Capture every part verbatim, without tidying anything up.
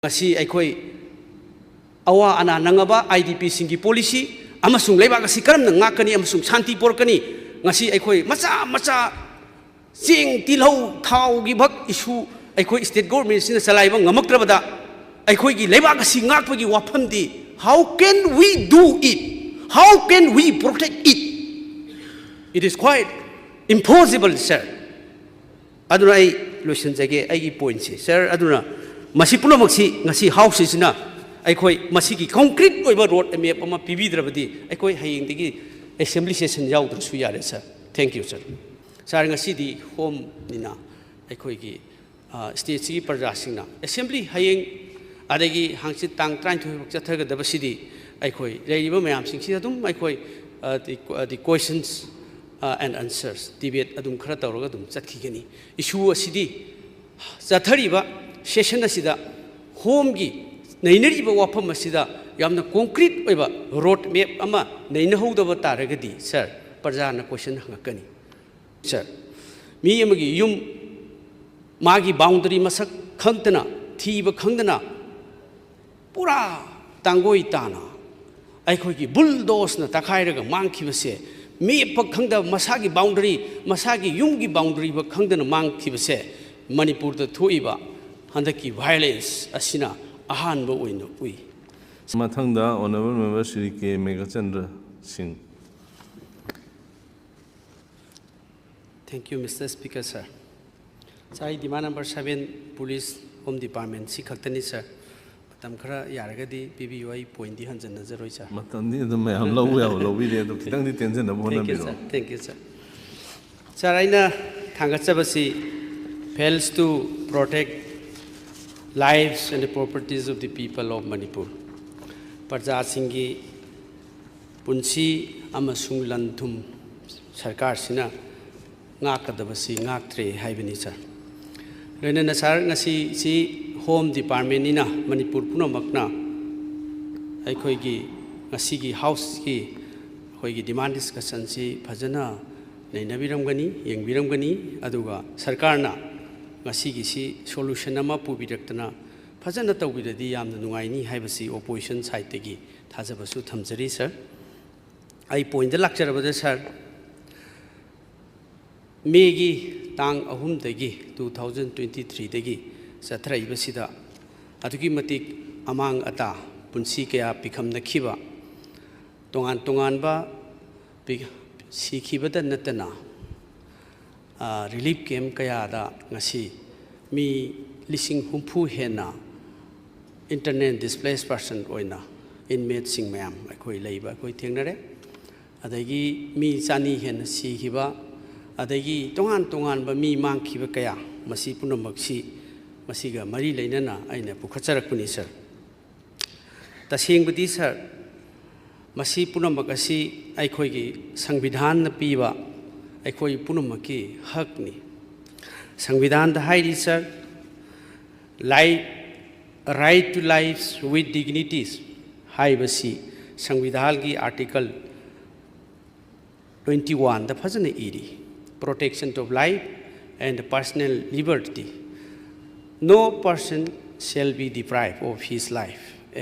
ꯉꯁꯤ ꯑꯩꯈꯣꯏ ꯑꯋꯥ ꯑꯅꯥ ꯅꯪꯉꯕ ꯑꯥꯏ ꯗꯤ ꯄꯤꯁꯤꯡꯒꯤ ꯄꯣꯂꯤꯁꯤ ꯑꯃꯁꯨꯡ ꯂꯩꯕꯥꯛ ꯑꯁꯤ ꯀꯔꯝꯅ ꯉꯥꯛꯀꯅꯤ ꯑꯃꯁꯨꯡ ꯁꯥꯟꯇꯤ ꯄꯨꯔꯛꯀꯅꯤ, ꯉꯁꯤ ꯑꯩꯈꯣꯏ ꯃꯆꯥ ꯃꯆꯥ ꯆꯦꯡ, ꯇꯤꯜꯍꯧ, ꯊꯥꯎꯒꯤ ꯚꯛ ꯏꯁꯨ ꯑꯩꯈꯣꯏ ꯁ꯭ꯇꯦꯠ ꯒꯣꯔꯃꯦꯟꯁꯤꯅ ꯆꯂꯥꯏꯕ ꯉꯝꯃꯛꯇ꯭ꯔꯕꯗ ꯑꯩꯈꯣꯏꯒꯤ ꯂꯩꯕꯥꯛ ꯑꯁꯤ ꯉꯥꯛꯄꯒꯤ ꯋꯥꯐꯝꯗꯤ, how can we do it? How can we protect it? It is quite impossible, sir. ꯑꯗꯨꯅ ꯑꯩ ꯂꯣꯏꯁꯤꯟꯖꯒꯦ ꯑꯩꯒꯤ ꯄꯣꯏꯟꯁꯦ, ꯁꯥꯔ꯫ ꯑꯗꯨꯅ ꯃꯁꯤ ꯄꯨꯝꯅꯃꯛꯁꯤ ꯉꯁꯤ ꯍꯥꯎꯁꯁꯤꯅ ꯑꯩꯈꯣꯏ ꯃꯁꯤꯒꯤ ꯀꯣꯡꯀ꯭ꯔꯤꯠ ꯑꯣꯏꯕ ꯔꯣꯗ ꯃꯦꯞ ꯑꯃ ꯄꯤꯕꯤꯗ꯭ꯔꯕꯗꯤ ꯑꯩꯈꯣꯏ ꯍꯌꯦꯡꯗꯒꯤ ꯑꯦꯁꯦꯝꯕ꯭ꯂꯤ ꯁꯦꯁꯟ ꯌꯥꯎꯗ꯭ꯔꯁꯨ ꯌꯥꯔꯦ, ꯁꯥꯔ꯫ Thank you, ꯁꯥꯔ꯫ ꯁꯥꯔ, ꯉꯁꯤꯗꯤ ꯍꯣꯝꯅꯤꯅ ꯑꯩꯈꯣꯏꯒꯤ, ꯑ, ꯁ꯭ꯇꯦꯠꯁꯤꯒꯤ ꯄ꯭ꯔꯖꯥꯁꯤꯡꯅ ꯑꯦꯁꯦꯝꯕ꯭ꯂꯤ ꯍꯌꯦꯡ ꯑꯗꯒꯤ ꯍꯥꯡꯆꯤꯠ ꯇꯥꯡ ꯇꯔꯥꯅꯤꯊꯣꯏ ꯐꯥꯎ ꯆꯠꯊꯒꯗꯕꯁꯤꯗꯤ ꯑꯩꯈꯣꯏ ꯂꯩꯔꯤꯕ ꯃꯌꯥꯝꯁꯤꯡꯁꯤꯗ ꯑꯗꯨꯝ ꯑꯩꯈꯣꯏ, ꯑ, the, the questions, ꯑ, and answers debate ꯑꯗꯨꯝ ꯈꯔ ꯇꯧꯔꯒ ꯑꯗꯨꯝ ꯆꯠꯈꯤꯒꯅꯤ꯫ ꯏꯁꯨ ꯑꯁꯤꯗꯤ ꯆꯠꯊꯔꯤꯕ ꯁꯦꯁꯟ ꯑꯁꯤꯗ ꯍꯣꯝꯒꯤ ꯅꯩꯅꯔꯤꯕ ꯋꯥꯐꯝ ꯑꯁꯤꯗ ꯌꯥꯝꯅ ꯀꯣꯡꯀ꯭ꯔꯤꯠ ꯑꯣꯏꯕ ꯔꯣꯗ ꯃꯦꯞ ꯑꯃ ꯅꯩꯅꯍꯧꯗꯕ ꯇꯥꯔꯒꯗꯤ, ꯁꯥꯔ, ꯄ꯭ꯔꯖꯥꯅ ꯀꯣꯏꯁꯟ ꯍꯪꯉꯛꯀꯅꯤ꯫ ꯁꯥꯔ, ꯃꯤ ꯑꯃꯒꯤ ꯌꯨꯝ, ꯃꯥꯒꯤ ꯕꯥꯎꯟꯗꯔꯤ ꯃꯁꯛ ꯈꯪꯗꯅ, ꯊꯤꯕ ꯈꯪꯗꯅ, ꯄꯨꯔꯥ ꯇꯥꯡꯒꯣꯏ ꯇꯥꯅ ꯑꯩꯈꯣꯏꯒꯤ ꯕꯨꯜꯗꯣꯁꯅ ꯇꯛꯈꯥꯏꯔꯒ ꯃꯥꯡꯈꯤꯕꯁꯦ, ꯃꯦꯞꯐꯥꯎ ꯈꯪꯗꯕ, ꯃꯁꯥꯒꯤ ꯕꯥꯎꯟꯗꯔꯤ, ꯃꯁꯥꯒꯤ ꯌꯨꯝꯒꯤ ꯕꯥꯎꯟꯗꯔꯤꯐꯥꯎ ꯈꯪꯗꯅ ꯃꯥꯡꯈꯤꯕꯁꯦ, ꯃꯅꯤꯄꯨꯔꯗ ꯊꯣꯛꯏꯕ ꯍꯟꯗꯛꯀꯤ ꯚꯥꯏꯑꯣꯂꯦꯟꯁ ꯑꯁꯤꯅ ꯑꯍꯥꯟꯕ ꯑꯣꯏꯅ ꯎꯏ꯫ ꯃꯊꯪꯗ Honourable Member ꯁ꯭ꯔꯤ ꯀꯦ ꯃꯦꯘꯆꯟꯗ꯭ꯔ ꯁꯤꯡ꯫ Thank you, Mister Speaker, sir. Sir, ꯑꯩ demand number seven, police, home department, ꯁꯤ ꯈꯛꯇꯅꯤ, sir. ꯃꯇꯝ ꯈꯔ ꯌꯥꯔꯒꯗꯤ ꯄꯤꯕꯤꯌꯨ, ꯑꯩ ꯄꯣꯏꯟꯗꯤ ꯍꯟꯖꯤꯟꯅꯖꯔꯣꯏ, sir꯫ ꯃꯇꯝꯗꯤ ꯑꯗꯨꯝ ꯃꯌꯥꯝ ꯂꯧꯕ ꯌꯥꯕ ꯂꯧꯕꯤꯔꯦ, ꯑꯗꯣ ꯈꯤꯇꯪꯗꯤ ꯇꯦꯟꯖꯅꯕ Thank you, ꯍꯣꯠꯅꯕꯤꯔꯣ꯫ Sir. Thank you, sir. Sir, ꯑꯩꯅ ꯊꯥꯡꯒꯠꯆꯕꯁꯤ fails to protect lives and the properties of the people of Manipur. ꯄ꯭ꯔꯖꯥꯁꯤꯡꯒꯤ ꯄꯨꯟꯁꯤ ꯑꯃꯁꯨꯡ ꯂꯟ ꯊꯨꯝ ꯁꯔꯀꯥꯔꯁꯤꯅ ꯉꯥꯛꯀꯗꯕꯁꯤ ꯉꯥꯛꯇ꯭ꯔꯦ ꯍꯥꯏꯕꯅꯤ, sir꯫ ꯂꯣꯏꯅꯅ, sir, ꯉꯁꯤꯁꯤ home departmentꯅꯤꯅ ꯃꯅꯤꯄꯨꯔ ꯄꯨꯝꯅꯃꯛꯅ ꯑꯩꯈꯣꯏꯒꯤ ꯉꯁꯤꯒꯤ ꯍꯥꯎꯁꯀꯤ ꯑꯩꯈꯣꯏꯒꯤ demand discussionꯁꯤ ꯐꯖꯅ ꯅꯩꯅꯕꯤꯔꯝꯒꯅꯤ, ꯌꯦꯡꯕꯤꯔꯝꯒꯅꯤ꯫ ꯑꯗꯨꯒ ꯁꯔꯀꯥꯔꯅ ꯉꯁꯤꯒꯤꯁꯤ solution ꯑꯃ ꯄꯨꯕꯤꯔꯛꯇꯅ ꯐꯖꯅ ꯇꯧꯕꯤꯔꯗꯤ ꯌꯥꯝꯅ ꯅꯨꯡꯉꯥꯏꯅꯤ ꯍꯥꯏꯕꯁꯤ opposition sideꯇꯒꯤ ꯊꯥꯖꯕꯁꯨ ꯊꯝꯖꯔꯤ, ꯁꯥꯔ꯫ ꯑꯩ pointꯇ ꯂꯥꯛꯆꯔꯕꯗ, ꯁꯥꯔ, ꯃꯦꯒꯤ ꯇꯥꯡ ꯑꯍꯨꯝꯗꯒꯤ, two thousand twenty threeꯗꯒꯤ ꯆꯠꯊꯔꯛꯏꯕꯁꯤꯗ ꯑꯗꯨꯛꯀꯤ ꯃꯇꯤꯛ ꯑꯃꯥꯡ ꯑꯇꯥ, ꯄꯨꯟꯁꯤ ꯀꯌꯥ ꯄꯤꯈꯝꯅꯈꯤꯕ, ꯇꯣꯉꯥꯟ ꯇꯣꯉꯥꯟꯕ ꯄꯤ-, ꯁꯤꯈꯤꯕꯗ ꯅꯠꯇꯅ, ꯑ, relief camp ꯀꯌꯥꯗ ꯉꯁꯤ ꯃꯤ ꯂꯤꯁꯤꯡ ꯍꯨꯝꯐꯨ ꯍꯦꯟꯅ internally displaced person ꯑꯣꯏꯅ inmateꯁꯤꯡ ꯃꯌꯥꯝ ꯑꯩꯈꯣꯏ ꯂꯩꯕ ꯑꯩꯈꯣꯏ ꯊꯦꯡꯅꯔꯦ꯫ ꯑꯗꯒꯤ ꯃꯤ ꯆꯅꯤ ꯍꯦꯟꯅ ꯁꯤꯈꯤꯕ, ꯑꯗꯒꯤ ꯇꯣꯉꯥꯟ ꯇꯣꯉꯥꯟꯕ ꯃꯤ ꯃꯥꯡꯈꯤꯕ ꯀꯌꯥ, ꯃꯁꯤ ꯄꯨꯝꯅꯃꯛꯁꯤ ꯃꯁꯤꯒ ꯃꯔꯤ ꯂꯩꯅꯅ ꯑꯩꯅ ꯄꯨꯈꯠꯆꯔꯛꯄꯅꯤ, ꯁꯥꯔ꯫ ꯇꯁꯦꯡꯕꯗꯤ, ꯁꯥꯔ, ꯃꯁꯤ ꯄꯨꯝꯅꯃꯛ ꯑꯁꯤ ꯑꯩꯈꯣꯏꯒꯤ ꯁꯪꯕꯤꯙꯥꯟꯅ ꯄꯤꯕ ꯑꯩꯈꯣꯏ ꯄꯨꯝꯅꯃꯛꯀꯤ ꯍꯛꯅꯤ꯫ ꯁꯪꯕꯤꯙꯥꯟꯗ ꯍꯥꯏꯔꯤ, ꯁꯥꯔ, life, right to life with dignities ꯍꯥꯏꯕꯁꯤ ꯁꯪꯕꯤꯙꯥꯟꯒꯤ article twenty oneꯗ ꯐꯖꯅ ꯏꯔꯤ, "Protection of life and personal liberty. No person shall be deprived of his life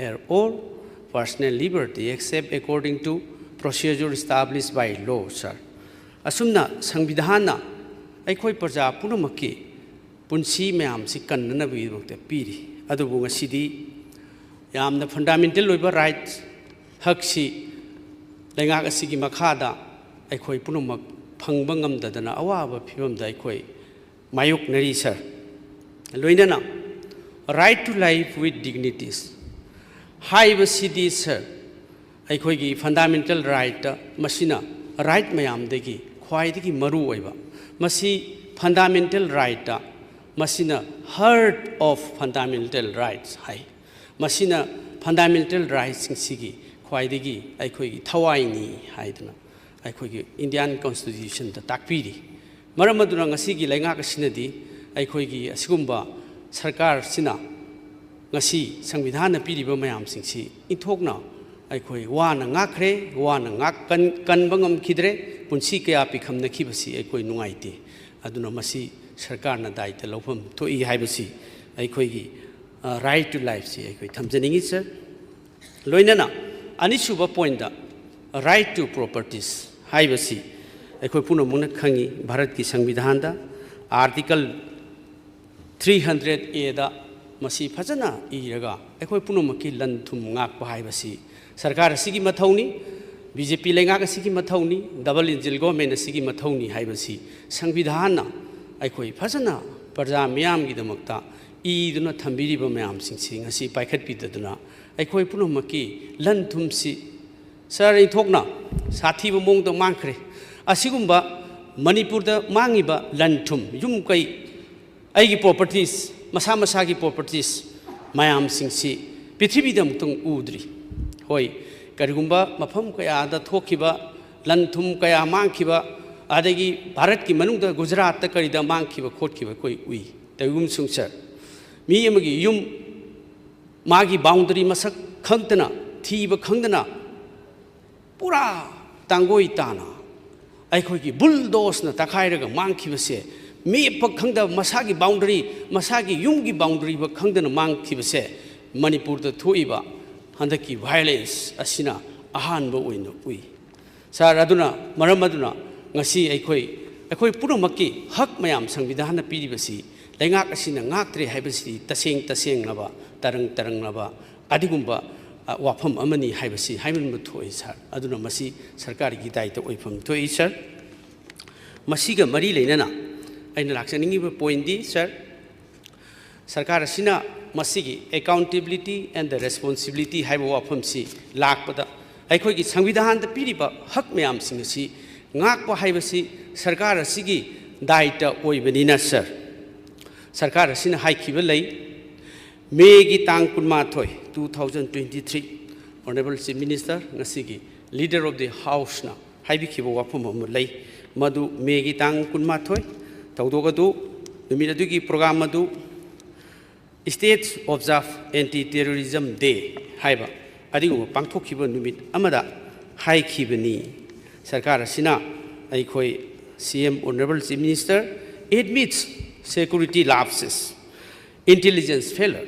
or personal liberty except according to procedure established by law", ꯁꯥꯔ꯫ ꯑꯁꯨꯝꯅ ꯁꯪꯕꯤꯙꯥꯟꯅ ꯑꯩꯈꯣꯏ ꯄ꯭ꯔꯖꯥ ꯄꯨꯝꯅꯃꯛꯀꯤ ꯄꯨꯟꯁꯤ ꯃꯌꯥꯝꯁꯤ ꯀꯟꯅꯅꯕꯒꯤꯗꯃꯛꯇ ꯄꯤꯔꯤ꯫ ꯑꯗꯨꯕꯨ ꯉꯁꯤꯗꯤ ꯌꯥꯝꯅ fundamental ꯑꯣꯏꯕ rights, ꯍꯛꯁꯤ ꯂꯩꯉꯥꯛ ꯑꯁꯤꯒꯤ ꯃꯈꯥꯗ ꯑꯩꯈꯣꯏ ꯄꯨꯝꯅꯃꯛ ꯐꯪꯕ ꯉꯝꯗꯗꯅ ꯑꯋꯥꯕ ꯐꯤꯕꯝꯗ ꯑꯩꯈꯣꯏ ꯃꯥꯌꯣꯛꯅꯔꯤ, ꯁꯥꯔ꯫ ꯂꯣꯏꯅꯅ right to life with dignities ꯍꯥꯏꯕꯁꯤꯗꯤ, ꯁꯥꯔ, ꯑꯩꯈꯣꯏꯒꯤ fundamental rightꯇ, ꯃꯁꯤꯅ right ꯃꯌꯥꯝꯗꯒꯤ ꯈ꯭ꯋꯥꯏꯗꯒꯤ ꯃꯔꯨ ꯑꯣꯏꯕ, ꯃꯁꯤ fundamental rightꯇ, ꯃꯁꯤꯅ heart of fundamental rights ꯍꯥꯏ꯫ ꯃꯁꯤꯅ fundamental rightsꯁꯤꯡꯁꯤꯒꯤ ꯈ꯭ꯋꯥꯏꯗꯒꯤ ꯑꯩꯈꯣꯏꯒꯤ ꯊꯋꯥꯏꯅꯤ ꯍꯥꯏꯗꯅ ꯑꯩꯈꯣꯏꯒꯤ Indian Constitutionꯗ ꯇꯥꯛꯄꯤꯔꯤ꯫ ꯃꯔꯝ ꯑꯗꯨꯅ ꯉꯁꯤꯒꯤ ꯂꯩꯉꯥꯛ ꯑꯁꯤꯅꯗꯤ ꯑꯩꯈꯣꯏꯒꯤ ꯑꯁꯤꯒꯨꯝꯕ ꯁꯔꯀꯥꯔꯁꯤꯅ ꯉꯁꯤ ꯁꯪꯕꯤꯙꯥꯟꯅ ꯄꯤꯔꯤꯕ ꯃꯌꯥꯝꯁꯤꯡꯁꯤ ꯏꯟꯊꯣꯛꯅ ꯑꯩꯈꯣꯏ ꯋꯥꯅ ꯉꯥꯛꯈ꯭ꯔꯦ, ꯋꯥꯅ ꯉꯥꯛ-, ꯀꯟ-, ꯀꯟꯕ ꯉꯝꯈꯤꯗ꯭ꯔꯦ, ꯄꯨꯟꯁꯤ ꯀꯌꯥ ꯄꯤꯈꯝꯅꯈꯤꯕꯁꯤ ꯑꯩꯈꯣꯏ ꯅꯨꯡꯉꯥꯏꯇꯦ꯫ ꯑꯗꯨꯅ ꯃꯁꯤ ꯁꯔꯀꯥꯔꯅ ꯗꯥꯌꯤꯠꯇ ꯂꯧꯐꯝ ꯊꯣꯛꯏ ꯍꯥꯏꯕꯁꯤ ꯑꯩꯈꯣꯏꯒꯤ Right to Lifeꯁꯤ ꯑꯩꯈꯣꯏ ꯊꯝꯖꯅꯤꯡꯉꯤ, ꯁꯥꯔ꯫ ꯂꯣꯏꯅꯅ ꯑꯅꯤꯁꯨꯕ pointꯇ, Right to Properties ꯍꯥꯏꯕꯁꯤ ꯑꯩꯈꯣꯏ ꯄꯨꯝꯅꯃꯛꯅ ꯈꯪꯉꯤ, ꯚꯥꯔꯠꯀꯤ ꯁꯪꯕꯤꯙꯥꯟꯗ Article three hundred Aꯗ ꯃꯁꯤ ꯐꯖꯅ ꯏꯔꯒ ꯑꯩꯈꯣꯏ ꯄꯨꯝꯅꯃꯛꯀꯤ ꯂꯟ ꯊꯨꯝ ꯉꯥꯛꯄ ꯍꯥꯏꯕꯁꯤ ꯁꯔꯀꯥꯔ ꯑꯁꯤꯒꯤ ꯃꯊꯧꯅꯤ, BJP ꯂꯩꯉꯥꯛ ꯑꯁꯤꯒꯤ ꯃꯊꯧꯅꯤ, double engine government ꯑꯁꯤꯒꯤ ꯃꯊꯧꯅꯤ ꯍꯥꯏꯕꯁꯤ ꯁꯪꯕꯤꯙꯥꯟꯅ ꯑꯩꯈꯣꯏ ꯐꯖꯅ ꯄ꯭ꯔꯖꯥ ꯃꯤꯌꯥꯝꯒꯤꯗꯃꯛꯇ ꯏꯗꯨꯅ ꯊꯝꯕꯤꯔꯤꯕ ꯃꯌꯥꯝꯁꯤꯡꯁꯤ ꯉꯁꯤ ꯄꯥꯏꯈꯠꯄꯤꯗꯗꯨꯅ ꯑꯩꯈꯣꯏ ꯄꯨꯝꯅꯃꯛꯀꯤ ꯂꯟ ꯊꯨꯝꯁꯤ, ꯁꯥꯔ, ꯏꯟꯊꯣꯛꯅ ꯁꯥꯊꯤꯕ ꯃꯑꯣꯡꯗ ꯃꯥꯡꯈ꯭ꯔꯦ꯫ ꯑꯁꯤꯒꯨꯝꯕ ꯃꯅꯤꯄꯨꯔꯗ ꯃꯥꯡꯉꯤꯕ ꯂꯟ ꯊꯨꯝ, ꯌꯨꯝ ꯀꯩ, ꯑꯩꯒꯤ properties, ꯃꯁꯥ ꯃꯁꯥꯒꯤ properties ꯃꯌꯥꯝꯁꯤꯡꯁꯤ ꯄ꯭ꯔꯤꯊꯤꯕꯤꯗ ꯑꯃꯨꯛꯇꯪ ꯎꯗ꯭ꯔꯤ꯫ ꯍꯣꯏ, ꯀꯔꯤꯒꯨꯝꯕ ꯃꯐꯝ ꯀꯌꯥꯗ ꯊꯣꯛꯈꯤꯕ ꯂꯟ ꯊꯨꯝ ꯀꯌꯥ ꯃꯥꯡꯈꯤꯕ, ꯑꯗꯒꯤ ꯚꯥꯔꯠꯀꯤ ꯃꯅꯨꯡꯗ ꯒꯨꯖꯔꯥꯠꯇ ꯀꯔꯤꯗ ꯃꯥꯡꯈꯤꯕ ꯈꯣꯠꯈꯤꯕ ꯑꯩꯈꯣꯏ ꯎꯏ꯫ ꯇꯧꯏꯒꯨꯝꯕꯁꯨꯡ, ꯁꯥꯔ, ꯃꯤ ꯑꯃꯒꯤ ꯌꯨꯝ ꯃꯥꯒꯤ boundary ꯃꯁꯛ ꯈꯪꯗꯅ, ꯊꯤꯕ ꯈꯪꯗꯅ, ꯄꯨꯔꯥ ꯇꯥꯡꯒꯣꯏ ꯇꯥꯅ ꯑꯩꯈꯣꯏꯒꯤ bulldozerꯅ ꯇꯛꯈꯥꯏꯔꯒ ꯃꯥꯡꯈꯤꯕꯁꯦ, ꯃꯦꯞꯄ ꯈꯪꯗꯕ, ꯃꯁꯥꯒꯤ boundary, ꯃꯁꯥꯒꯤ ꯌꯨꯝꯒꯤ boundary ꯐꯥꯎ ꯈꯪꯗꯅ ꯃꯥꯡꯈꯤꯕꯁꯦ ꯃꯅꯤꯄꯨꯔꯗ ꯊꯣꯛꯏꯕ ꯍꯟꯗꯛꯀꯤ violence ꯑꯁꯤꯅ ꯑꯍꯥꯟꯕ ꯑꯣꯏꯅ ꯎꯏ꯫ ꯁꯥꯔ, ꯑꯗꯨꯅ, ꯃꯔꯝ ꯑꯗꯨꯅ ꯉꯁꯤ ꯑꯩꯈꯣꯏ, ꯑꯩꯈꯣꯏ ꯄꯨꯝꯅꯃꯛꯀꯤ ꯍꯛ ꯃꯌꯥꯝ ꯁꯪꯕꯤꯙꯥꯟꯅ ꯄꯤꯔꯤꯕꯁꯤ ꯂꯩꯉꯥꯛ ꯑꯁꯤꯅ ꯉꯥꯛꯇ꯭ꯔꯦ ꯍꯥꯏꯕꯁꯤꯗꯤ ꯇꯁꯦꯡ ꯇꯁꯦꯡꯂꯕ, ꯇꯔꯪ ꯇꯔꯪꯂꯕ ꯑꯗꯨꯒꯨꯝꯕ, ꯑ, ꯋꯥꯐꯝ ꯑꯃꯅꯤ ꯍꯥꯏꯕꯁꯤ ꯍꯥꯏꯃꯟꯕ ꯊꯣꯛꯏ, ꯁꯥꯔ꯫ ꯑꯗꯨꯅ ꯃꯁꯤ ꯁꯔꯀꯥꯔꯒꯤ ꯗꯥꯏꯇ ꯑꯣꯏꯐꯝ ꯊꯣꯛꯏ, ꯁꯥꯔ꯫ ꯃꯁꯤꯒ ꯃꯔꯤ ꯂꯩꯅꯅ ꯑꯩꯅ ꯂꯥꯛꯆꯅꯤꯡꯉꯤꯕ pointꯗꯤ, ꯁꯥꯔ, ꯁꯔꯀꯥꯔ ꯑꯁꯤꯅ ꯃꯁꯤꯒꯤ accountability and the responsibility ꯍꯥꯏꯕ ꯋꯥꯐꯝꯁꯤ ꯂꯥꯛꯄꯗ, ꯑꯩꯈꯣꯏꯒꯤ ꯁꯪꯕꯤꯙꯥꯟꯗ ꯄꯤꯔꯤꯕ ꯍꯛ ꯃꯌꯥꯝꯁꯤꯡ ꯑꯁꯤ ꯉꯥꯛꯄ ꯍꯥꯏꯕꯁꯤ ꯁꯔꯀꯥꯔ ꯑꯁꯤꯒꯤ ꯗꯥꯏꯇ ꯑꯣꯏꯕꯅꯤꯅ, ꯁꯥꯔ, ꯁꯔꯀꯥꯔ ꯑꯁꯤꯅ ꯍꯥꯏꯈꯤꯕ ꯂꯩ, ꯃꯦꯒꯤ ꯇꯥꯡ ꯀꯨꯟꯃꯥꯊꯣꯏ, two thousand twenty three, Honourable Chief Minister, ꯉꯁꯤꯒꯤ Leader of the Houseꯅ ꯍꯥꯏꯕꯤꯈꯤꯕ ꯋꯥꯐꯝ ꯑꯃ ꯂꯩ, ꯃꯗꯨ ꯃꯦꯒꯤ ꯇꯥꯡ ꯀꯨꯟꯃꯥꯊꯣꯏ ꯊꯧꯗꯣꯛ ꯑꯗꯨ, ꯅꯨꯃꯤꯠ ꯑꯗꯨꯒꯤ program ꯑꯗꯨ States Observe Anti Terrorism Day ꯍꯥꯏꯕ ꯑꯗꯨꯒꯨꯝꯕ ꯄꯥꯡꯊꯣꯛꯈꯤꯕ ꯅꯨꯃꯤꯠ ꯑꯃꯗ ꯍꯥꯏꯈꯤꯕꯅꯤ꯫ ꯁꯔꯀꯥꯔ ꯑꯁꯤꯅ, ꯑꯩꯈꯣꯏ CM, Honourable Chief Minister, admits security lapses, intelligence failure,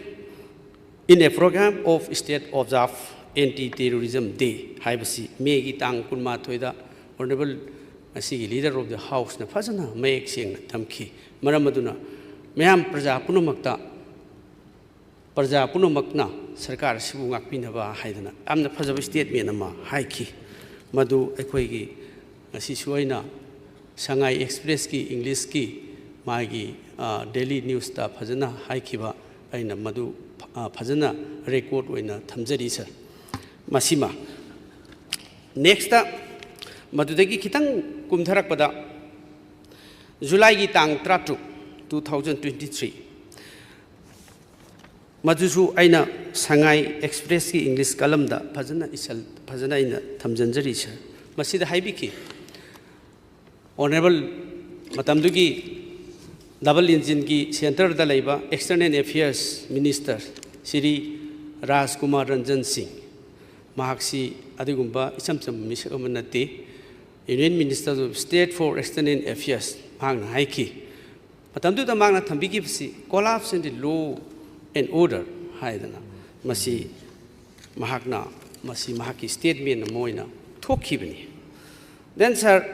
In a program of state observe anti terrorism day ꯍꯥꯏꯕꯁꯤ ꯃꯦꯒꯤ ꯇꯥꯡ ꯀꯨꯟꯃꯥꯊꯣꯏꯗ Honorable ꯑꯁꯤꯒꯤ Leader of the Houseꯅ ꯐꯖꯅ ꯃꯌꯦꯛ ꯁꯦꯡꯅ ꯊꯝꯈꯤ꯫ ꯃꯔꯝ ꯑꯗꯨꯅ ꯃꯌꯥꯝ ꯄ꯭ꯔꯖꯥ ꯄꯨꯝꯅꯃꯛꯇ, ꯄ꯭ꯔꯖꯥ ꯄꯨꯝꯅꯃꯛꯅ ꯁꯔꯀꯥꯔ ꯑꯁꯤꯕꯨ ꯉꯥꯛꯄꯤꯅꯕ ꯍꯥꯏꯗꯅ ꯌꯥꯝꯅ ꯐꯖꯕ statement ꯑꯃ ꯍꯥꯏꯈꯤ꯫ ꯃꯗꯨ ꯑꯩꯈꯣꯏꯒꯤ ꯉꯁꯤꯁꯨ ꯑꯩꯅ ꯁꯉꯥꯏ Expressꯀꯤ Englishꯀꯤ ꯃꯥꯒꯤ, ꯑ, daily newsꯇ ꯐꯖꯅ ꯍꯥꯏꯈꯤꯕ, ꯑꯩꯅ ꯃꯗꯨ, ꯑ, ꯐꯖꯅ record ꯑꯣꯏꯅ ꯊꯝꯖꯔꯤ, sir꯫ ꯃꯁꯤꯃ꯫ Nextꯇ ꯃꯗꯨꯗꯒꯤ ꯈꯤꯇꯪ ꯀꯨꯝꯊꯔꯛꯄꯗ Julyꯒꯤ ꯇꯥꯡ ꯇꯔꯥꯇꯔꯨꯛ, two thousand twenty three, ꯃꯗꯨꯁꯨ ꯑꯩꯅ ꯁꯉꯥꯏ Expressꯀꯤ English columnꯗ ꯐꯖꯅ ꯏꯁꯜ-, ꯐꯖꯅ ꯑꯩꯅ ꯊꯝꯖꯤꯟꯖꯔꯤ, sir꯫ ꯃꯁꯤꯗ ꯍꯥꯏꯕꯤꯈꯤ, Honorable ꯃꯇꯝꯗꯨꯒꯤ double engineꯒꯤ centreꯗ ꯂꯩꯕ External Affairs Minister ꯁ꯭ꯔꯤ ꯔꯥꯖꯀꯨꯃꯥꯔ ꯔꯟꯖꯟ ꯁꯤꯡ, ꯃꯍꯥꯛꯁꯤ ꯑꯗꯨꯒꯨꯝꯕ ꯏꯆꯝ ꯆꯝꯕ ꯃꯤꯁꯛ ꯑꯃ ꯅꯠꯇꯦ꯫ Union Minister of State for External Affairs ꯃꯍꯥꯛꯅ ꯍꯥꯏꯈꯤ, ꯃꯇꯝꯗꯨꯗ ꯃꯍꯥꯛꯅ ꯊꯝꯕꯤꯈꯤꯕꯁꯤ "Collapse in the law and order" ꯍꯥꯏꯗꯅ ꯃꯁꯤ ꯃꯍꯥꯛꯅ, ꯃꯁꯤ ꯃꯍꯥꯛꯀꯤ statement ꯑꯃ ꯑꯣꯏꯅ ꯊꯣꯛꯈꯤꯕꯅꯤ꯫ Then, sir,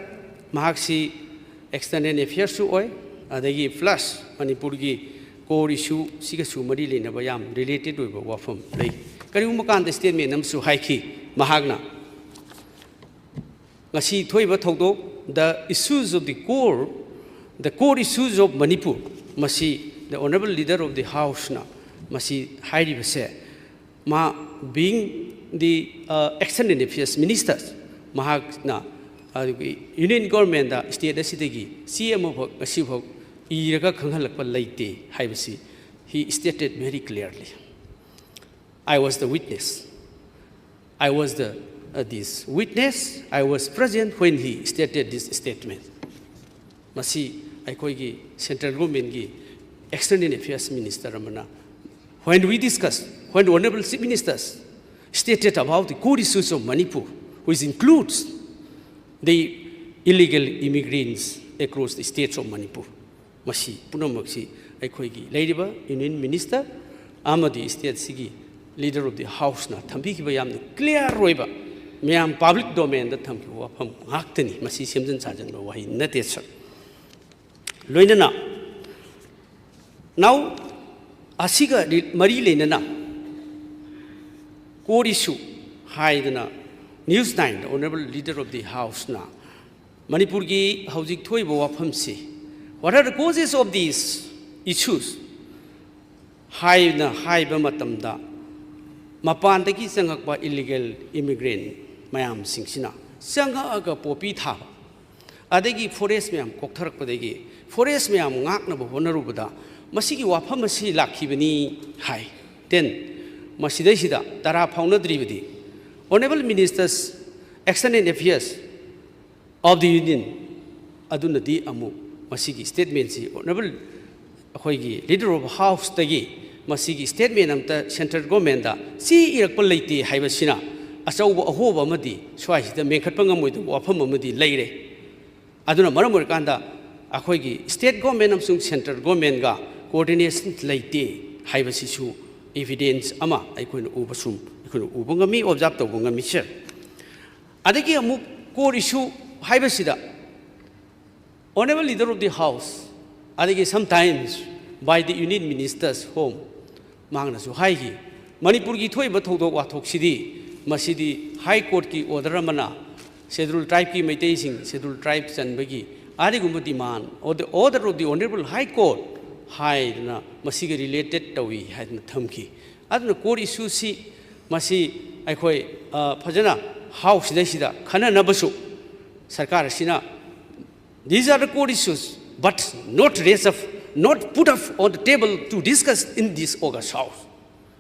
ꯃꯍꯥꯛꯁꯤ External Affairsꯁꯨ ꯑꯣꯏ, ꯑꯗꯒꯤ plus ꯃꯅꯤꯄꯨꯔꯒꯤ core issue ꯁꯤꯒꯁꯨ ꯃꯔꯤ ꯂꯩꯅꯕ ꯌꯥꯝ related ꯑꯣꯏꯕ ꯋꯥꯐꯝ ꯂꯩ꯫ ꯀꯔꯤꯒꯨꯝꯕ ꯀꯥꯟꯗ statement ꯑꯃꯁꯨ ꯍꯥꯏꯈꯤ ꯃꯍꯥꯛꯅ, ꯉꯁꯤ ꯊꯣꯛꯏꯕ ꯊꯧꯗꯣꯛ, the issues of the core, the core issues of Manipur, ꯃꯁꯤ the Honorable Leader of the Houseꯅ ꯃꯁꯤ ꯍꯥꯏꯔꯤꯕꯁꯦ, ꯃꯥ being the, uh, External Affairs Minister, ꯃꯍꯥꯛꯅ ꯑꯗꯨꯒꯤ Union Governmentꯇ state ꯑꯁꯤꯗꯒꯤ ꯆꯦ ꯑꯃꯐꯥꯎ ꯉꯁꯤꯐꯥꯎ ꯏꯔꯒ ꯈꯪꯍꯜꯂꯛꯄ ꯂꯩꯇꯦ ꯍꯥꯏꯕꯁꯤ he stated very clearly. I was the witness. I was the, uh, this witness. I was present when he stated this statement. ꯃꯁꯤ ꯑꯩꯈꯣꯏꯒꯤ central governmentꯀꯤ External Affairs Minister ꯑꯃꯅ, when we discussed, when Honorable Chief Ministers stated about the core issues of Manipur, which includes the illegal immigrants across the states of Manipur, ꯃꯁꯤ ꯄꯨꯝꯅꯃꯛꯁꯤ ꯑꯩꯈꯣꯏꯒꯤ ꯂꯩꯔꯤꯕ Union Minister ꯑꯃꯗꯤ stateꯁꯤꯒꯤ Leader of the Houseꯅ ꯊꯝꯕꯤꯈꯤꯕ ꯌꯥꯝꯅ clear ꯑꯣꯏꯕ, ꯃꯌꯥꯝ public domainꯗ ꯊꯝꯈꯤꯕ ꯋꯥꯐꯝ ꯉꯥꯛꯇꯅꯤ꯫ ꯃꯁꯤ ꯁꯦꯝꯖꯤꯟ ꯁꯥꯖꯤꯟꯕ ꯋꯥꯍꯩ ꯅꯠꯇꯦ, sir꯫ ꯂꯣꯏꯅꯅ now ꯑꯁꯤꯒ ꯔꯤ-, ꯃꯔꯤ ꯂꯩꯅꯅ core issue ꯍꯥꯏꯗꯅ News Nineꯗ Honourable Leader of the Houseꯅ ꯃꯅꯤꯄꯨꯔꯒꯤ ꯍꯧꯖꯤꯛ ꯊꯣꯛꯏꯕ ꯋꯥꯐꯝꯁꯤ, "What are the causes of these issues?" ꯍꯥꯏꯅ ꯍꯥꯏꯕ ꯃꯇꯝꯗ, ꯃꯄꯥꯟꯗꯒꯤ ꯆꯪꯉꯛꯄ illegal immigrant ꯃꯌꯥꯝꯁꯤꯡꯁꯤꯅ ꯆꯪꯉꯛꯑꯒ poppy ꯊꯥꯕ, ꯑꯗꯒꯤ forest ꯃꯌꯥꯝ ꯀꯣꯛꯊꯔꯛꯄꯗꯒꯤ forest ꯃꯌꯥꯝ ꯉꯥꯛꯅꯕ ꯍꯣꯠꯅꯔꯨꯕꯗ ꯃꯁꯤꯒꯤ ꯋꯥꯐꯝ ꯑꯁꯤ ꯂꯥꯛꯈꯤꯕꯅꯤ ꯍꯥꯏ꯫ Then ꯃꯁꯤꯗꯩꯁꯤꯗ ꯇꯔꯥ ꯐꯥꯎꯅꯗ꯭ꯔꯤꯕꯗꯤ Honourable Ministers, External Affairs of the Union ꯑꯗꯨꯅꯗꯤ ꯑꯃꯨꯛ ꯃꯁꯤꯒꯤ statementꯁꯤ Honourable ꯑꯩꯈꯣꯏꯒꯤ Leader of Houseꯇꯒꯤ ꯃꯁꯤꯒꯤ statement ꯑꯝꯇ central governmentꯗ ꯆꯦ ꯏꯔꯛꯄ ꯂꯩꯇꯦ ꯍꯥꯏꯕꯁꯤꯅ ꯑꯆꯧꯕ ꯑꯍꯣꯕ ꯑꯃꯗꯤ ꯁ꯭ꯋꯥꯏꯁꯤꯗ ꯃꯦꯟꯈꯠꯄ ꯉꯝꯃꯣꯏꯗꯕ ꯋꯥꯐꯝ ꯑꯃꯗꯤ ꯂꯩꯔꯦ꯫ ꯑꯗꯨꯅ ꯃꯔꯝ ꯑꯣꯏꯔꯀꯥꯟꯗ ꯑꯩꯈꯣꯏꯒꯤ state government ꯑꯃꯁꯨꯡ central governmentꯒ coordination ꯂꯩꯇꯦ ꯍꯥꯏꯕꯁꯤꯁꯨ evidence ꯑꯃ ꯑꯩꯈꯣꯏꯅ ꯎꯕ, ꯁꯨꯝ ꯑꯩꯈꯣꯏꯅ ꯎꯕ ꯉꯝꯃꯤ, observe ꯇꯧꯕ ꯉꯝꯃꯤ, sir꯫ ꯑꯗꯒꯤ ꯑꯃꯨꯛ core issue ꯍꯥꯏꯕꯁꯤꯗ Honourable Leader of the House, ꯑꯗꯒꯤ sometimes by the Union Ministers home, ꯃꯍꯥꯛꯅꯁꯨ ꯍꯥꯏꯈꯤ, ꯃꯅꯤꯄꯨꯔꯒꯤ ꯊꯣꯛꯏꯕ ꯊꯧꯗꯣꯛ ꯋꯥꯊꯣꯛꯁꯤꯗꯤ, ꯃꯁꯤꯗꯤ High Courtꯀꯤ order ꯑꯃꯅ Scheduled Tribeꯀꯤ ꯃꯩꯇꯩꯁꯤꯡ Scheduled Tribe ꯆꯟꯕꯒꯤ ꯑꯗꯨꯒꯨꯝꯕ demand, order, order of the Honourable High Court ꯍꯥꯏꯗꯅ ꯃꯁꯤꯒ related ꯇꯧꯏ ꯍꯥꯏꯗꯅ ꯊꯝꯈꯤ꯫ ꯑꯗꯨꯅ core issueꯁꯤ ꯃꯁꯤ ꯑꯩꯈꯣꯏ, ꯑ, ꯐꯖꯅ Houseꯁꯤꯗꯩꯁꯤꯗ ꯈꯟꯅꯅꯕꯁꯨ ꯁꯔꯀꯥꯔ ꯑꯁꯤꯅ, "These are the core issues, but not raised up, not put up on the table to discuss in this August House."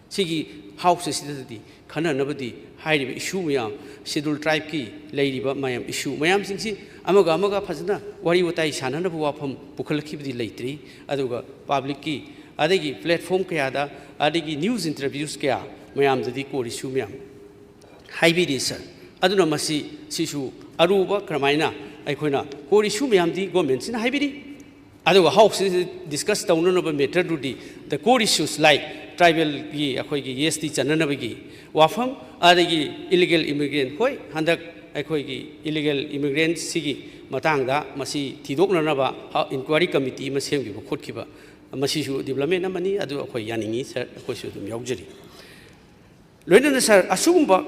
ꯁꯤꯒꯤ House ꯑꯁꯤꯗꯗꯤ ꯈꯟꯅꯅꯕꯗꯤ ꯍꯥꯏꯔꯤꯕ issue ꯃꯌꯥꯝ, Scheduled Tribeꯀꯤ ꯂꯩꯔꯤꯕ ꯃꯌꯥꯝ issue ꯃꯌꯥꯝꯁꯤꯡꯁꯤ ꯑꯃꯒ ꯑꯃꯒ ꯐꯖꯅ ꯋꯥꯔꯤ ꯋꯥꯇꯥꯏ ꯁꯥꯟꯅꯅꯕ ꯋꯥꯐꯝ ꯄꯨꯈꯠꯂꯛꯈꯤꯕꯗꯤ ꯂꯩꯇ꯭ꯔꯤ꯫ ꯑꯗꯨꯒ publicꯀꯤ ꯑꯗꯒꯤ platform ꯀꯌꯥꯗ, ꯑꯗꯒꯤ news interviews ꯀꯌꯥ ꯃꯌꯥꯝꯗꯗꯤ core issue ꯃꯌꯥꯝ ꯍꯥꯏꯕꯤꯔꯤ, sir꯫ ꯑꯗꯨꯅ ꯃꯁꯤ, ꯁꯤꯁꯨ ꯑꯔꯨꯕ ꯀꯔꯝꯍꯥꯏꯅ ꯑꯩꯈꯣꯏꯅ core issue ꯃꯌꯥꯝꯗꯤ governmentꯁꯤꯅ ꯍꯥꯏꯕꯤꯔꯤ, ꯑꯗꯨꯒ Houseꯁꯤꯗ discuss ꯇꯧꯅꯅꯕ matterꯗꯨꯗꯤ the core issues like ꯇ꯭ꯔꯥꯏꯕꯦꯜꯒꯤ ꯑꯩꯈꯣꯏꯒꯤ ꯑꯦꯁ ꯇꯤ ꯆꯟꯅꯅꯕꯒꯤ ꯋꯥꯐꯝ, ꯑꯗꯒꯤ ꯏꯂꯤꯒꯦꯜ ꯏꯃꯤꯒ꯭ꯔꯦꯟ, ꯍꯣꯏ, ꯍꯟꯗꯛ ꯑꯩꯈꯣꯏꯒꯤ ꯏꯂꯤꯒꯦꯜ ꯏꯃꯤꯒ꯭ꯔꯦꯟꯁꯤꯒꯤ ꯃꯇꯥꯡꯗ ꯃꯁꯤ ꯊꯤꯗꯣꯛꯅꯅꯕ ꯏꯟꯀ꯭ꯋꯥꯏꯔꯤ ꯀꯃꯤꯇꯤ ꯑꯃ ꯁꯦꯝꯈꯤꯕ ꯈꯣꯠꯈꯤꯕ, ꯃꯁꯤꯁꯨ ꯗꯤꯕ꯭ꯂꯞꯃꯦꯟ ꯑꯃꯅꯤ꯫ ꯑꯗꯨ ꯑꯩꯈꯣꯏ ꯌꯥꯅꯤꯡꯉꯤ ꯁꯥꯔ, ꯑꯩꯈꯣꯏꯁꯨ ꯑꯗꯨꯝ ꯌꯥꯎꯖꯔꯤ꯫ ꯂꯣꯏꯅꯅ ꯁꯥꯔ, ꯑꯁꯤꯒꯨꯝꯕ